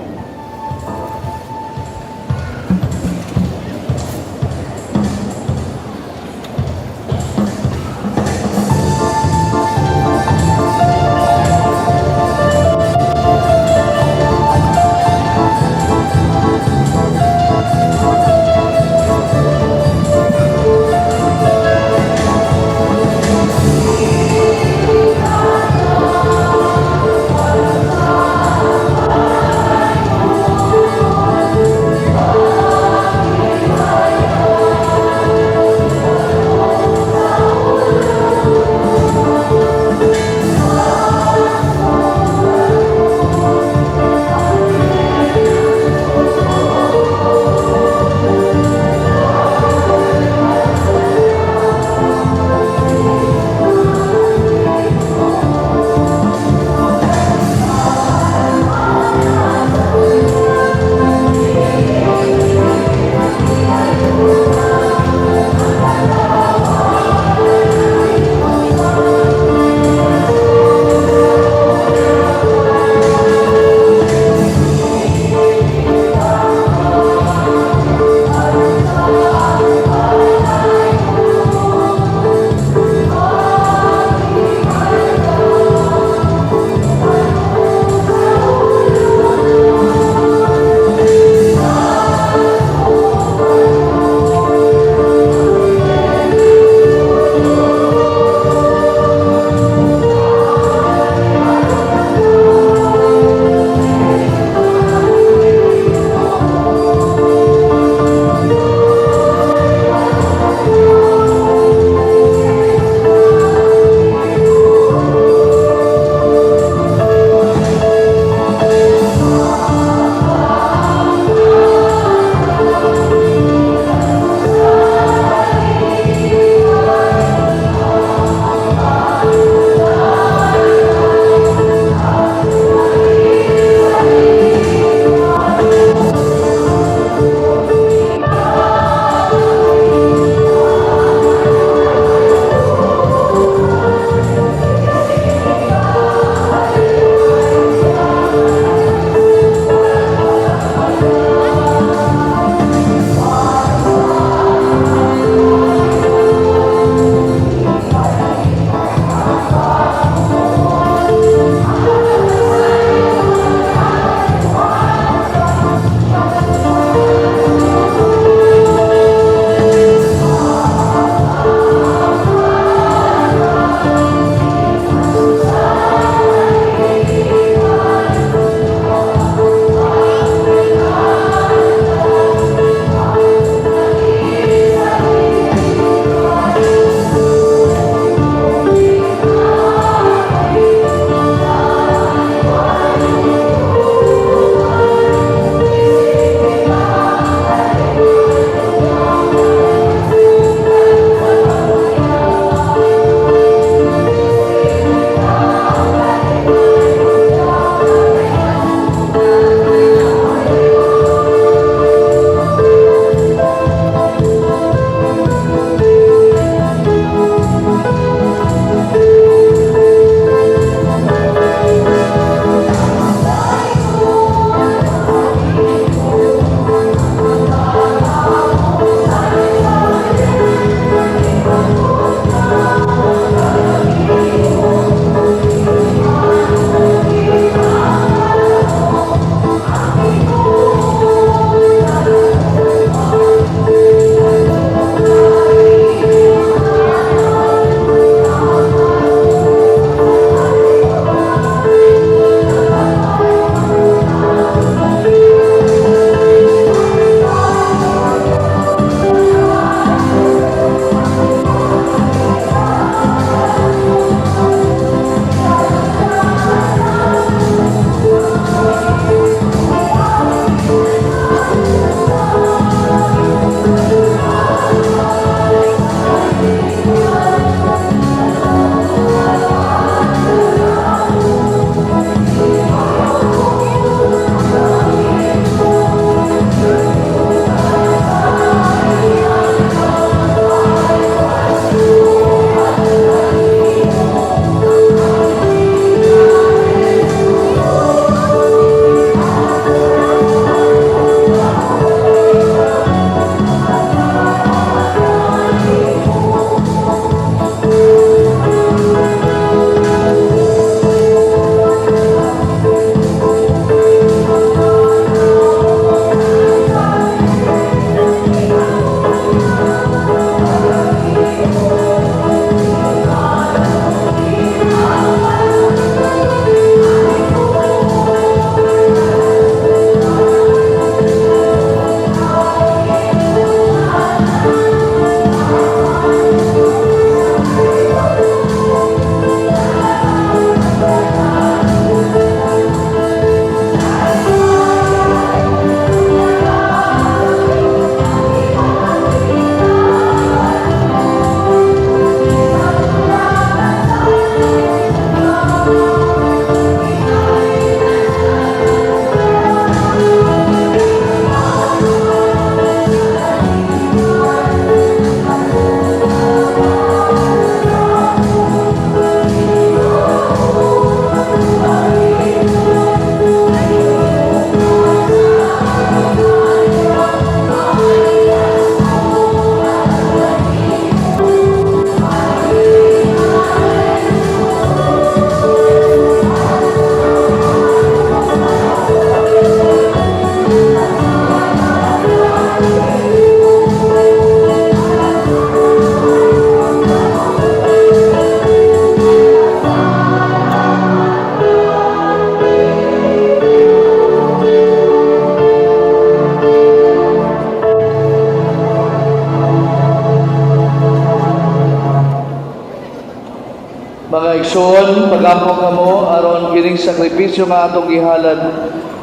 Speaker 3: Igsoon, pag-ampo kamo aron kining sakripisyo nga atong gihalad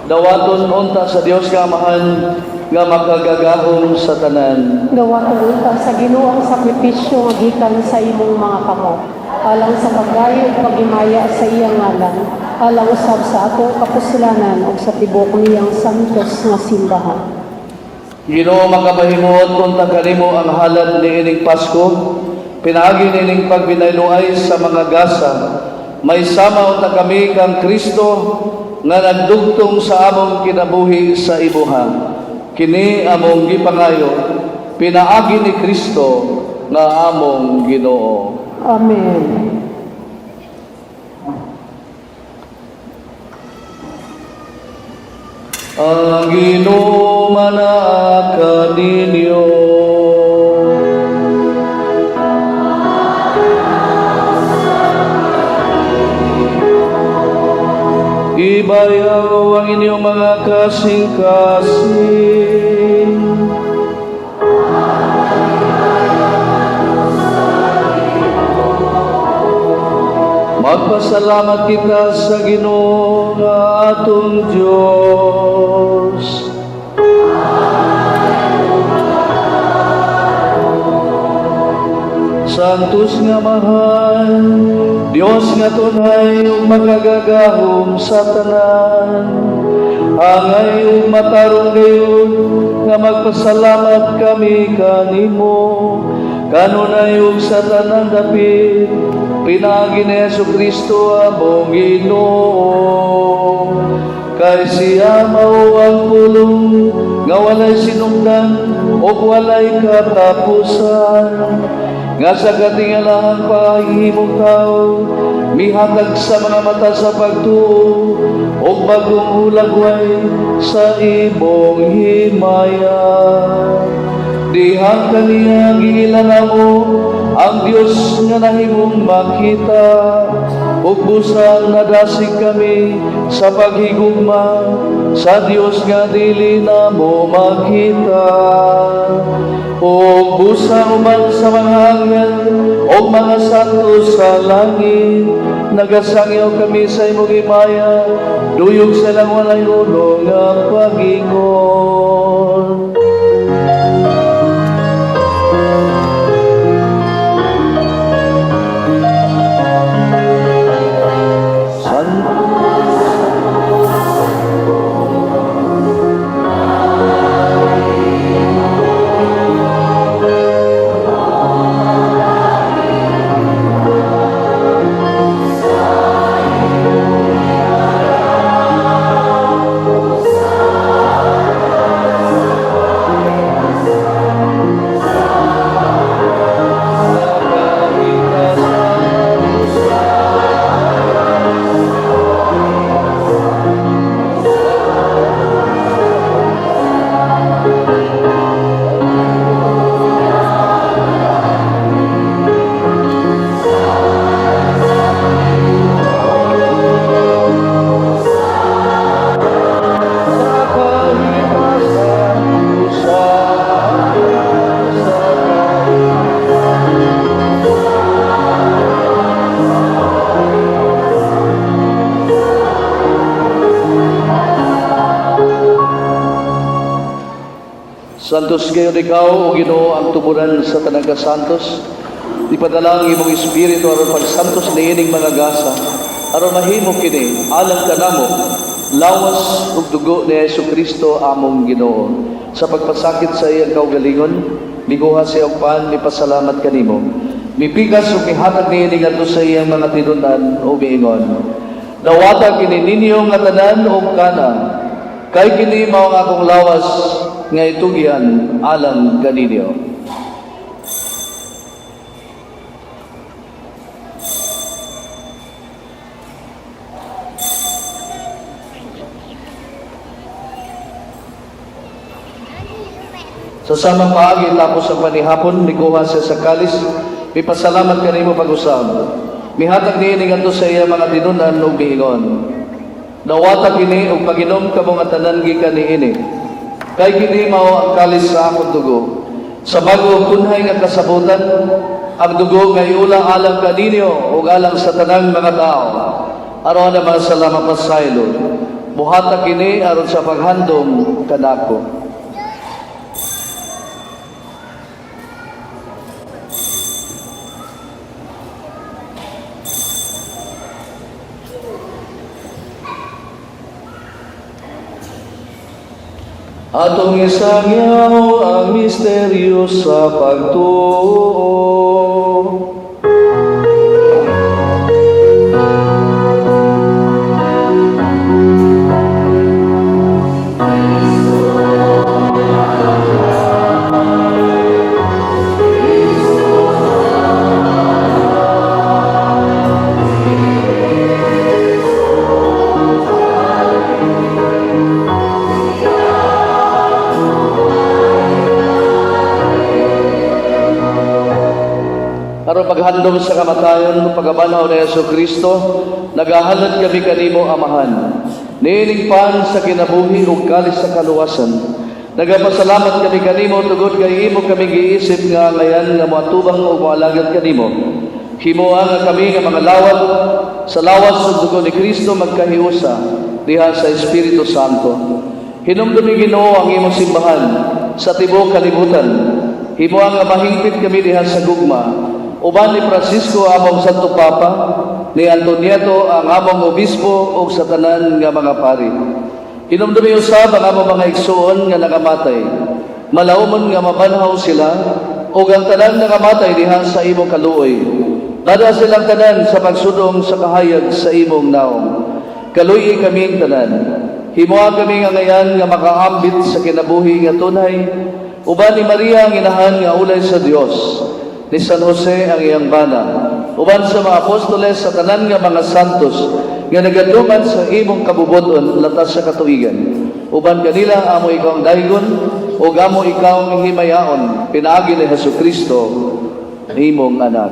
Speaker 3: dawaton unta sa Dios nga Amahan nga makagagahom sa tanan.
Speaker 2: Dawaton unta sa Ginoo ang sakripisyo nga gikan sa imong mga kamot, alang sa paggayo ug paghimaya sa iyang ngalan, alang usab sa atong kapuslanan ug sa tibuok niyang santos nga simbahan.
Speaker 3: Ginoo, makapahimuot unta kanimo ang halad niining Pasko, pinaagi niining pagbinayloay sa mga gasa. Mahisama unta kami kang Kristo nga nagdugtong sa among kinabuhi sa imuha. Kini among gipangayo pinaagi ni Kristo nga among Ginoo.
Speaker 2: Amen.
Speaker 3: Ang Ginoo manaa kaninyo. Ibayaw ang inyong mga kasing-kasing. Magpasalamat kita sa Ginoo nga atong Diyos. Santos nga Amahan, Dios nga tunay ug makagagahom sa tanan, angay ug matarong gayud nga magpasalamat kami kanimo, kanunay ug sa tanang dapit, pinaagi ni Hesus Kristo among Ginoo. Kay siya mao ang pulong nga walay sinugdan ug walay katapusan, nga sa katingalahang pahimong tao mihatag sa mga mata sa pagtuo ug bagong hulagway sa imong himaya. Diha kaniya giila namo ang Dios nga nahimong makita, ug busa nadasig kami sa paghigugma sa Dios nga dili namo makita. Ug busa uban sa mga anghel ug mga santo sa langit, nagasangyaw kami sa imong himaya, duyog sa ilang walay ulo nga pag-ingon. Santo. Santos gayud ikaw, O Ginoo, ang tuburan sa tanang kasantos. Ipadala ang imong Espiritu aron pagsantos niining mga gasa, aron mahimo kini alang kanamo, lawas ug dugo ni Hesus Kristo among Ginoo. Sa pagpasakit sa iyang kaugalingon, mikuha siya og pan, mipasalamat kanimo. Mipikas ug mihatag niini ngadto sa iyang mga tinun-an ug miingon: "Dawata kini ninyo nga tanan ug kana, kay kini mao ang akong lawas nga itugyan alang kaninyo." Sa samang paagi, tapos ang panihapon, mikuha siya sa kalis, mipasalamat kanimo pag-usab. Mihatag niini ngadto sa iya mga tinun-an ug miingon: "Dawata kini ug paginom kamo nga tanan gikan niini. Kay kini mao ang kalis sa akong dugo, sa bago ug tunhay nga kasabutan. Ang dugo nga iula alang kaninyo ug alang sa tanang mga tao aron ang mga sala mapasaylo. Buhata kini aron sa paghandom kanako. Atong isangyaw ang misteryo sa pagtuo. Aron paghandom sa kamatayon, pagkabanhaw ni Hesus Kristo, nagahalad kami kanimo, Amahan. Niining pan sa kinabuhi ug kalis sa kaluwasan. Nagapasalamat kami kanimo tungod kay imo kami giisip nga angayan nga moatubang ug moalagad kanimo. Himoa nga kami nga mga lawat sa lawas ug dugo ni Kristo magkahiusa diha sa Espiritu Santo. Hinumdumi, Ginoo, ang imong simbahan sa tibuok kalibutan. Himoa nga mahingpit kami diha sa gugma. Uban ni Francisco among Santo Papa, ni Antonieto ang among obispo ug sa tanan nga mga pari. Hinumdumi usab ang among mga igsuon nga nakamatay. Malaumon nga mabanhaw sila ug ang tanan nakamatay diha sa imong kaluoy. Dad-a silang tanan sa pagsudong sa kahayag sa imong naong. Kaluy-i kaming tanan. Himoa kami nga angayan nga makaambit sa kinabuhi nga tunay uban ni Maria ang inahan nga ulay sa Dios, ni San Jose ang iyang bana, uban sa mga apostoles sa tanan nga mga santos nga nagaduman sa imong kabubut-on latas sa katuigan. Uban kanila amo ikaw ang daygon ug amo ikaw ang himayaon pinaagi ni Hesus Kristo, imong anak.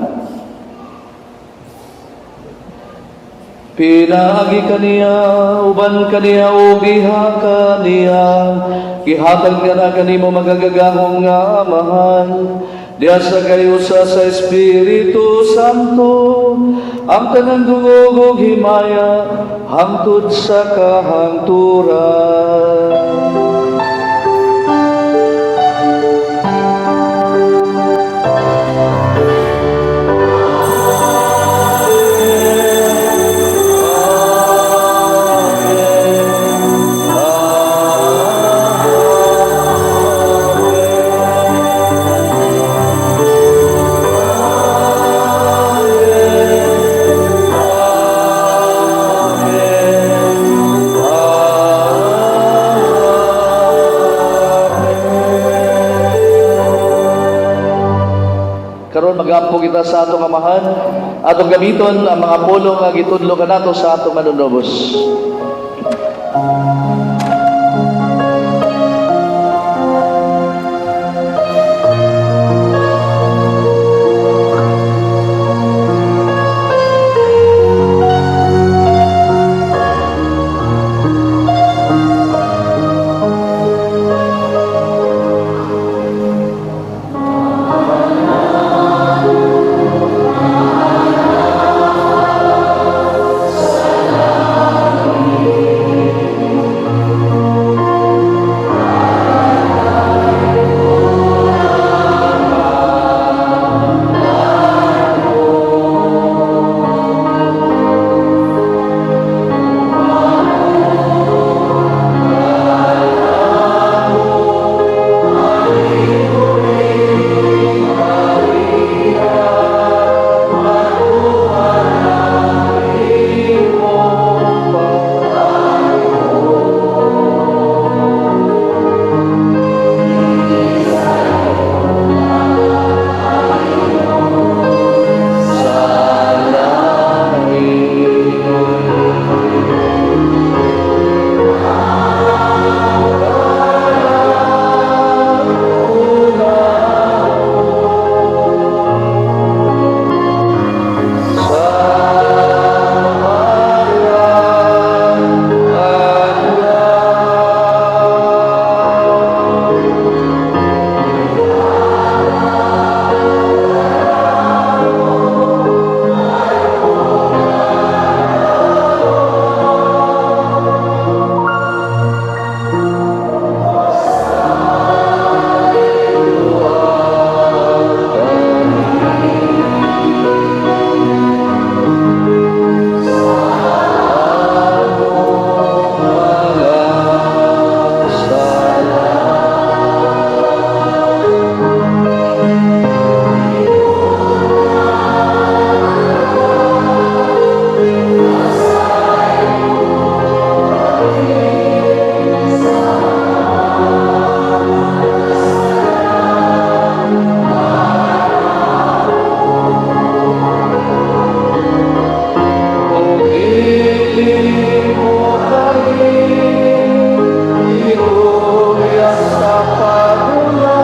Speaker 3: Pinaagi kaniya, uban kaniya, ug diha kaniya, gihatag nga na kanimo makagagahom nga Amahan, diha sa kahiusa sa Espiritu Santo, ang tanang dungog ug himaya, hangtod sa kahangturan. Karon magampo kita sa atong Amahan, atong gamiton ang mga pulong nga gitudlo kanato sa atong Manunubos. Nimo kami itugyan sa pagula.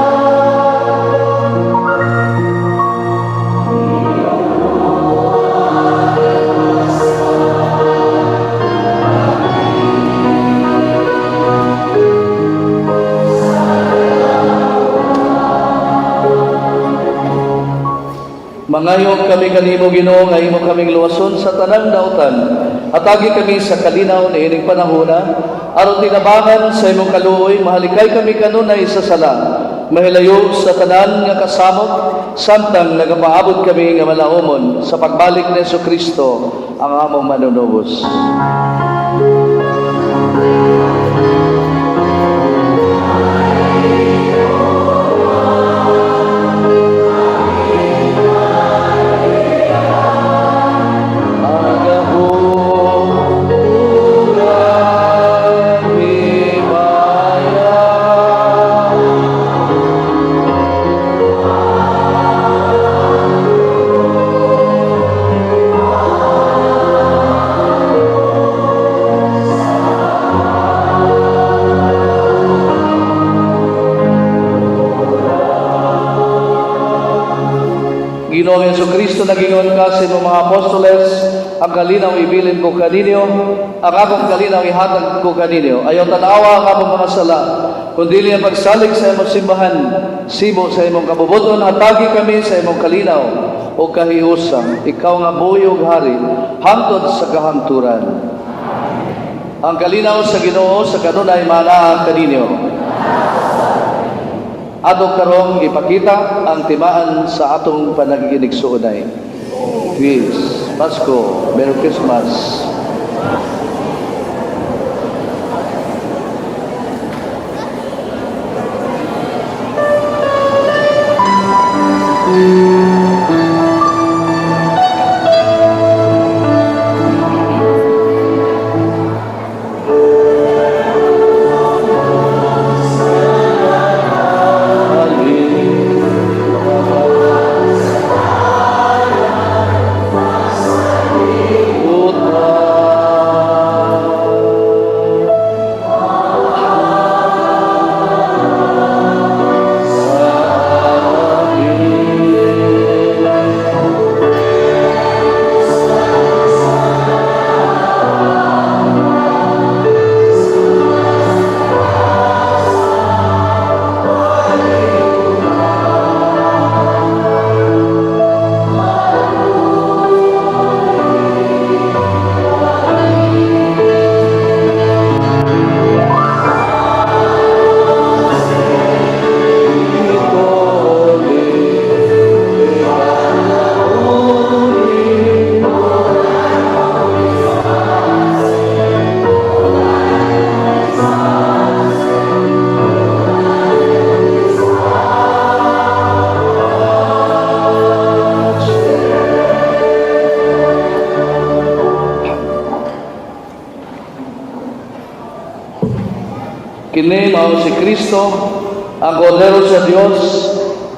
Speaker 3: Mangayo kami kanimo, Ginoo, nga imo kaming luwason sa tanang dautan. Hatagi kami sa kalinaw niining panahona aron tinabangan sa imong kaluoy mahalikay kami kanunay sa sala. Mahilayo sa tanan nga kasamot samtang nagapaabot kami nga malaumon sa pagbalik ni Kristo ang among manunubos. Agahuran himaya. Ginoong Hesus Kristo, nagingon ka sa imong mga apostoles, "Ang kalinaw ibilin ko kaninyo, ang akong kalinaw ihatag ko kaninyo. Ayaw tanawa ang among mga sala, kundi ang pagsalig sa imong simbahan. Sibo sa imong kabubuton, hatagi kami sa imong kalinaw o kahiusan. Ikaw nga buhi ug hari, hangtod sa kahangturan." Ang kalinaw sa Ginoo sa kanunay manaa kaninyo. Ato karong ipakita ang timaan sa atong panagiginigsuonay. Peace. Pasko. Merry Christmas. Kini mao si Kristo, ang Kordero sa Dios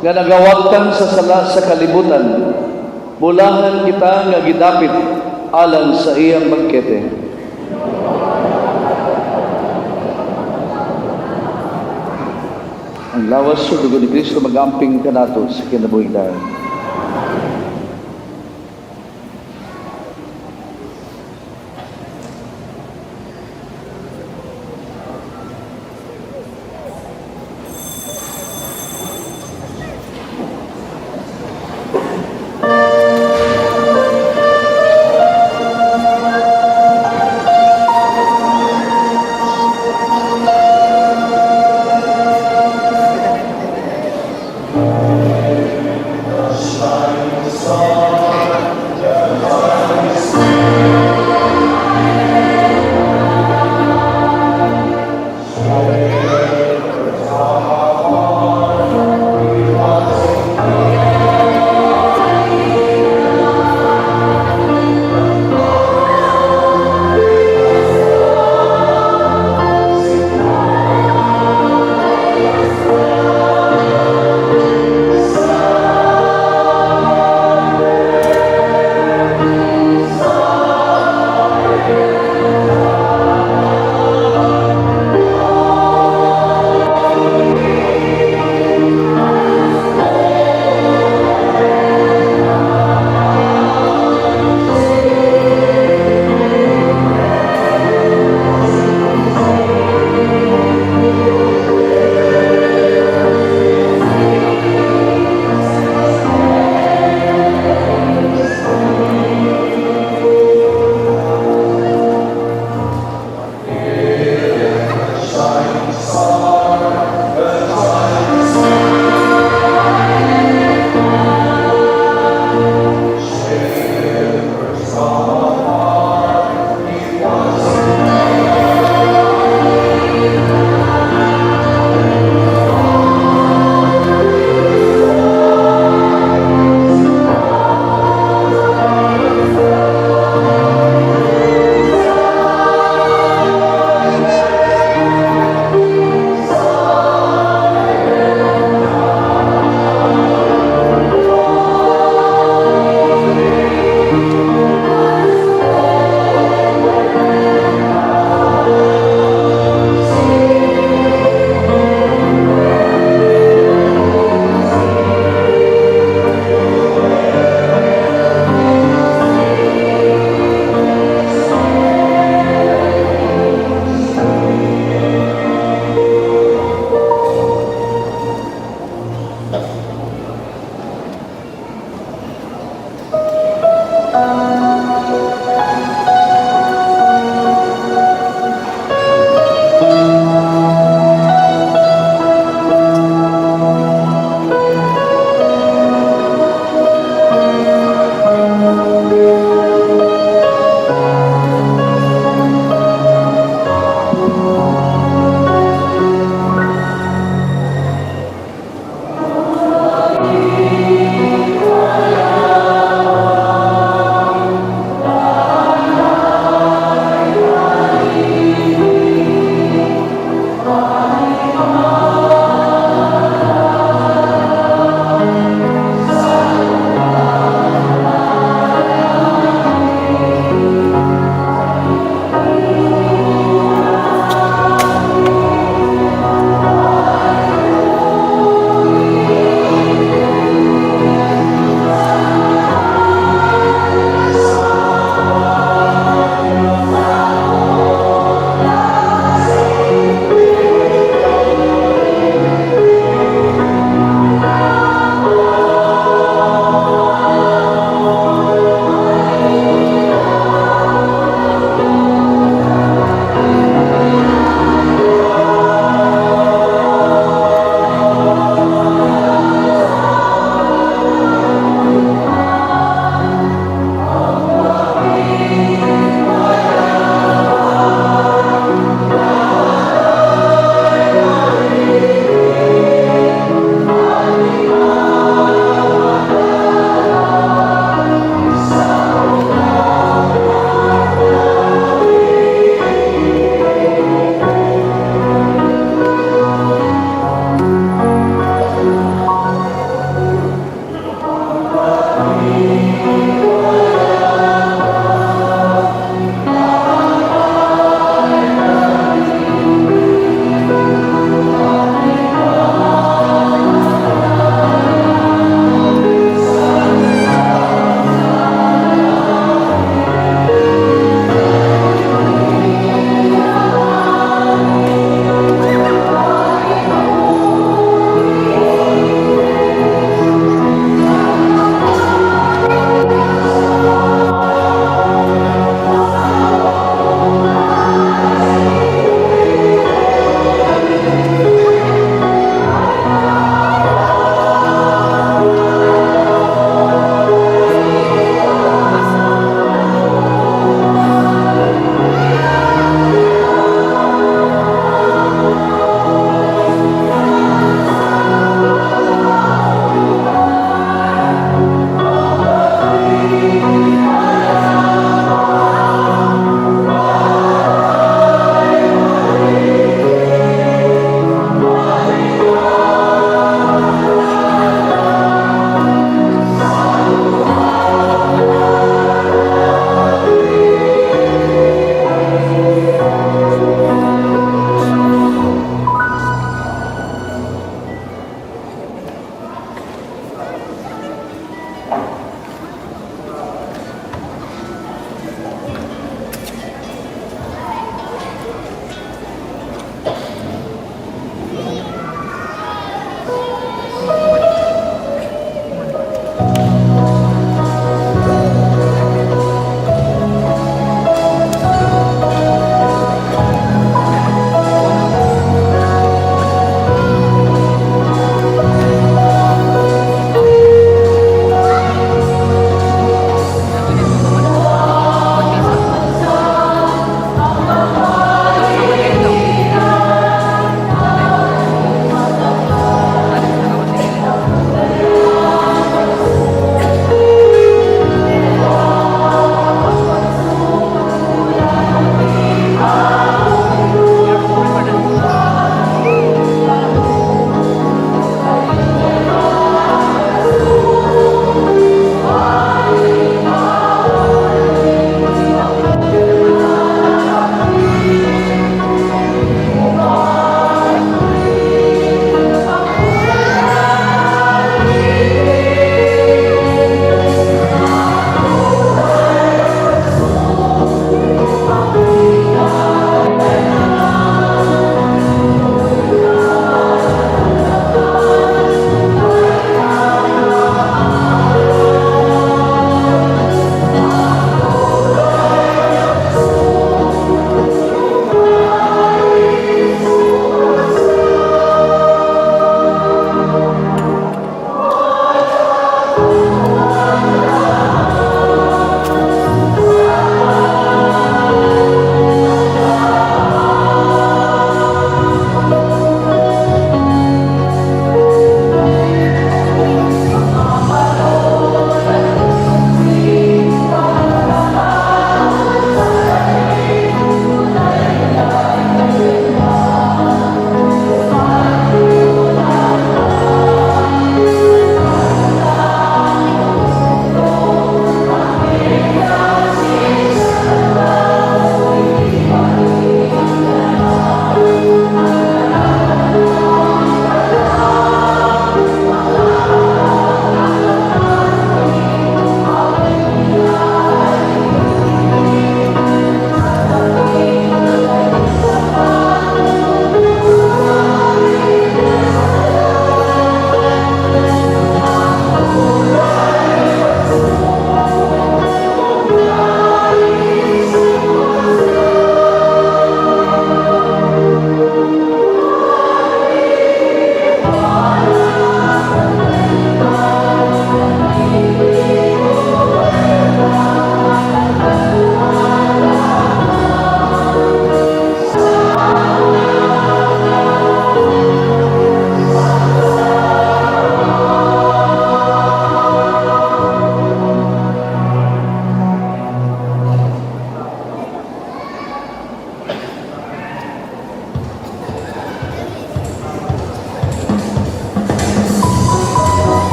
Speaker 3: nga nagawagtang sa sala sa kalibutan. Bulahan kita nga gidapit alang sa iyang bangkete. Ang lawas sa dugo ni Kristo magamping kanato sa kinabuhing dayon.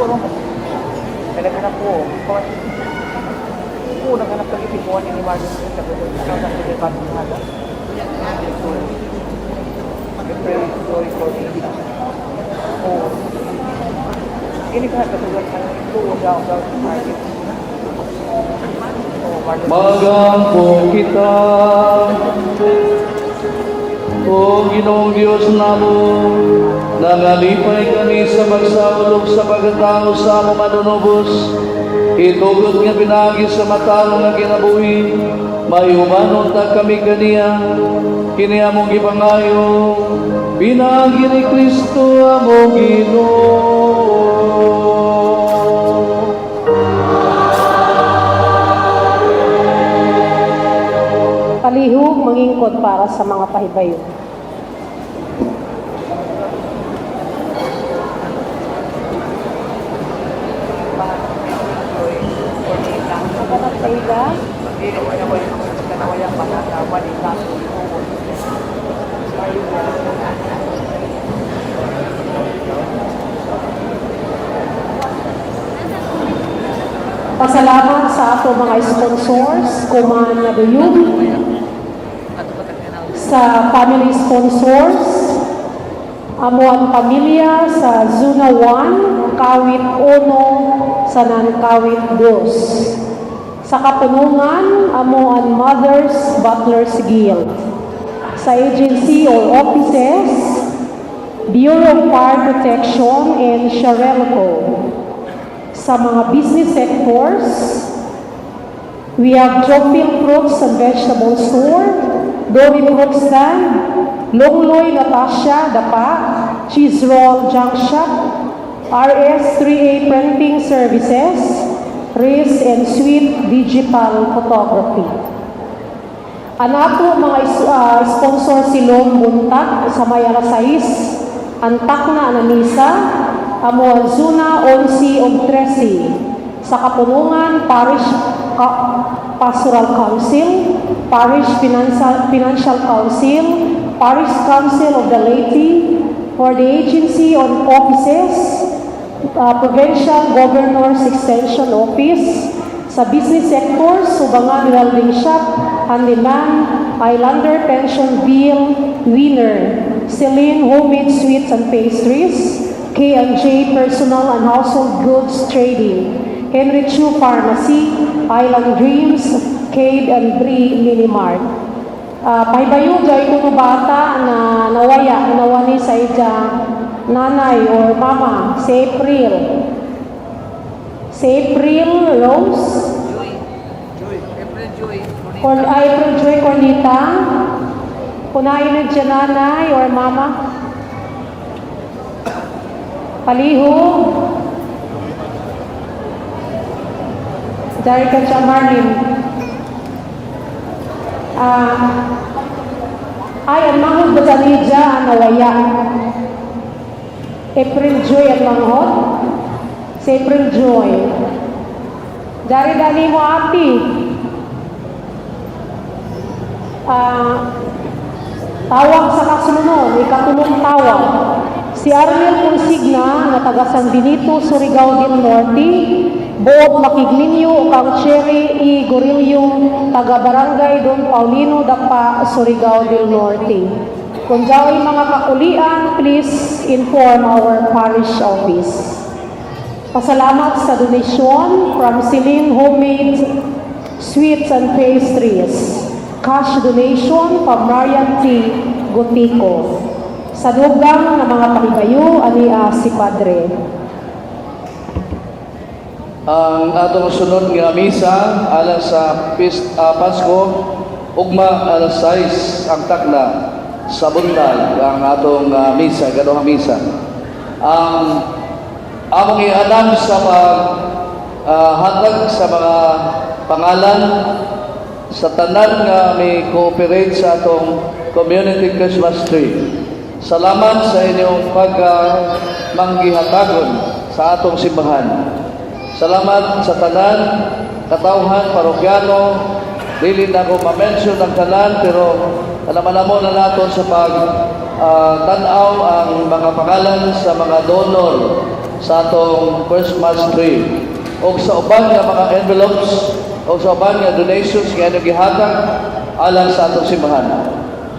Speaker 7: Kaya naghanap ko. Oo, naghanap kami tipuan ni Marvin sa Google. Oo. Ini ka katulad ang ito daw daw si Marvin. Oo, Marvin.
Speaker 3: Magampo kita. O Ginoong Diyos namo, nangalipay kami sa pagsaulog sa pagkatao sa among manunubos. Itugot nga pinagi sa matarong nga kinabuhi, mayumanon ta kami kaniya, kini among gipangayo, pinagi ni Kristo among Ginoo.
Speaker 2: Palihog mangingkod para sa mga pahibayo. Naghanap sa ila.
Speaker 7: Dili ko na ko yung kanawayang panata, wali kaso.
Speaker 2: Pasalamat sa ato mga sponsors, Kuman Naduyub, sa family sponsors, amo ang pamilya sa Zona 1, Kawit 1, sa Nankawit 2. Sa Kapunungan, amo ang Mothers Butlers Guild. Sa agency or offices, Bureau of Fire Protection and Sharelco. Sa mga business sectors, we have Jopil Fruits and Vegetable Store, Dory Fruit Stand, Longloy Natasha Dapa, Cheese Roll Junk Shop, RS3A Printing Services, Riz and Sweet Digital Photography. Ang ato mga sponsor si Long Buntak sa may alas 6, Antak na Anamisa, amo ang Zuna 11 og 13. Sa Kapunungan Parish Pastoral Council, Parish Financial Council, Parish Council of the Laity, for the Agency on Offices, Provincial Governor's Extension Office, sa business sector, Subangan Welding Shop, Handyman, Islander Pension Bill, Winner, Celine Homemade Sweets and Pastries, K&J Personal and Household Goods Trading, Henry Chu Pharmacy, Island Dreams, Cade and Bree Mini Mart. Pahibayo jay kuno bata na nawaya, nawani sa ija nanay or mama si April. Si April Rose.
Speaker 7: Joy, April Joy.
Speaker 2: April Joy Cornita. Kunain na dyan nanay or mama. Palihog. Jerica Chamarlin. Ay, ang manghod ba sa nija ang nawaya? April Joy ang manghod? Si April Joy. Dari dali mo, ati. Tawag sa kasunod, ikatulong tawag. Si Arnel Consigna, nga taga San Benito, Surigao del Norte, Bob Makigminyo, kang Cherry E. Gorillo, taga Barangay Don Paulino, Dapa, Surigao del Norte. Kung dyao'y mga kakulian, please inform our parish office. Pasalamat sa donasyon from Celine Homemade Sweets and Pastries. Cash donation from Marian T. Gotico. Sa dugang ng mga pahibayo, ani si Padre.
Speaker 3: Ang atong sunod nga misa alas sa Pasko ugma alas 6 ang takna sa buntag ang atong misa, gaduhang misa. Ang among i-announce sa pag hatag sa mga pangalan sa tanan nga may cooperate sa atong community Christmas tree. Salamat sa inyong pag manggihatagon sa atong simbahan. Salamat sa tanan, katawhan, parokyano, dili na ko ma-mention ang tanan pero alaman mo na nato sa pag tan-aw ang mga pangalan sa mga donor. sa atong Christmas tree. O sa uban nga mga envelopes o sa uban nga donations nga inyong gihatag alang sa atong simbahan.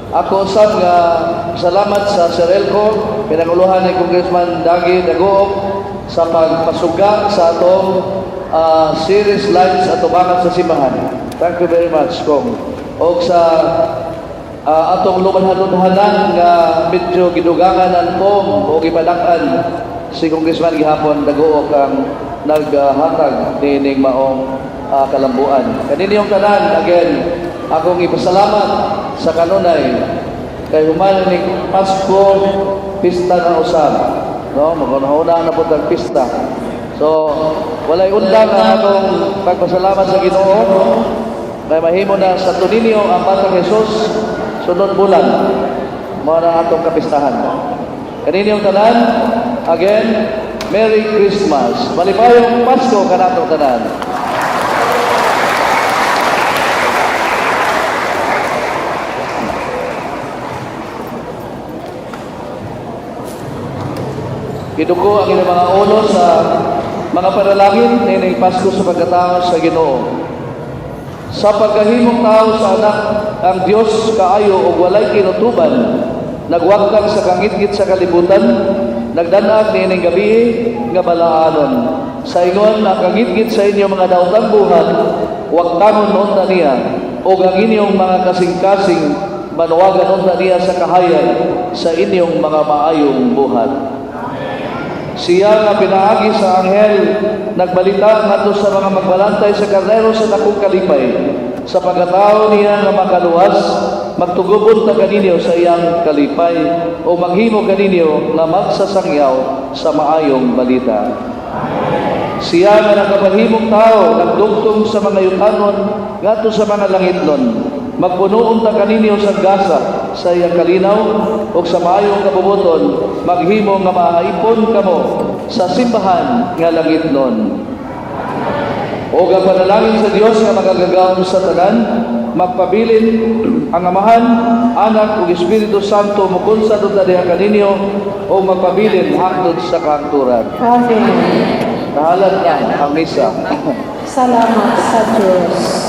Speaker 3: Ako usab nga salamat sa Serelco, pinanguluhan ni Congressman Dagi Dagoop sa pagpasuga sa atong series lights at tubangan sa simbahan. Thank you very much, Kong. O sa atong lumanhanon-hanan nga medyo gidugangan ang kong o gipadak-an si Congressman gihapon Dagook ang naghatag niining maong kalambuan. Kaninyong tanan, again, akong ipasalamat sa kanunay kay human ni Pasko, pista na usab. No, magunahuna na pud ang pista. So, walay undang ang atong pagpasalamat sa Ginoo kay mahimo na sa Tuninio ang Batang Jesus sunod bulan mao na atong kapistahan. Kaninyong tanan, again, Merry Christmas. Malipayong Pasko kanatong tanan. Gidugo ang inyong mga ulo sa mga panalangin nining Pasko sa pagkatao sa Ginoo. Sa pagkahimong tao sa anak, ang Dios kaayo og walay kinutuban, nagwagtang sa kangitngit sa kalibutan, nagdanag niining gabi nga balaanon. Sa ingon ang kangitngit sa inyong mga daotang buhat, wagtangon unta niya, ug ang inyong mga kasing-kasing manuwagan unta niya sa kahayag sa inyong mga maayong buhat. Siya nga pinaagi sa anghel nagbalita ngadto sa mga magbalantay sa karnero sa dakong kalipay. Sa pagkatao niya nga makaluwas, magtugubon ta kaninyo sa iyang kalipay o maghimo kaninyo nga magsasangyaw sa maayong balita. Siya nga nakapahimong tao, nagdugtong sa mga yutanon, ngadto sa mga langitnon. Magpunoon ta kaninyo sa gasa sa iyang kalinaw ug sa maayong kabubuton, maghimo nga mahaipon kamo sa simbahan nga langitnon. O ang panalangin sa Dios nga makagagahom sa tanan, magpabilin ang Amahan, Anak ug Espiritu Santo mukonsa unta diha kaninyo o magpabilin hangtod sa kahangturan.
Speaker 2: Amen.
Speaker 3: Nahalan na ang misa.
Speaker 2: Salamat sa Diyos.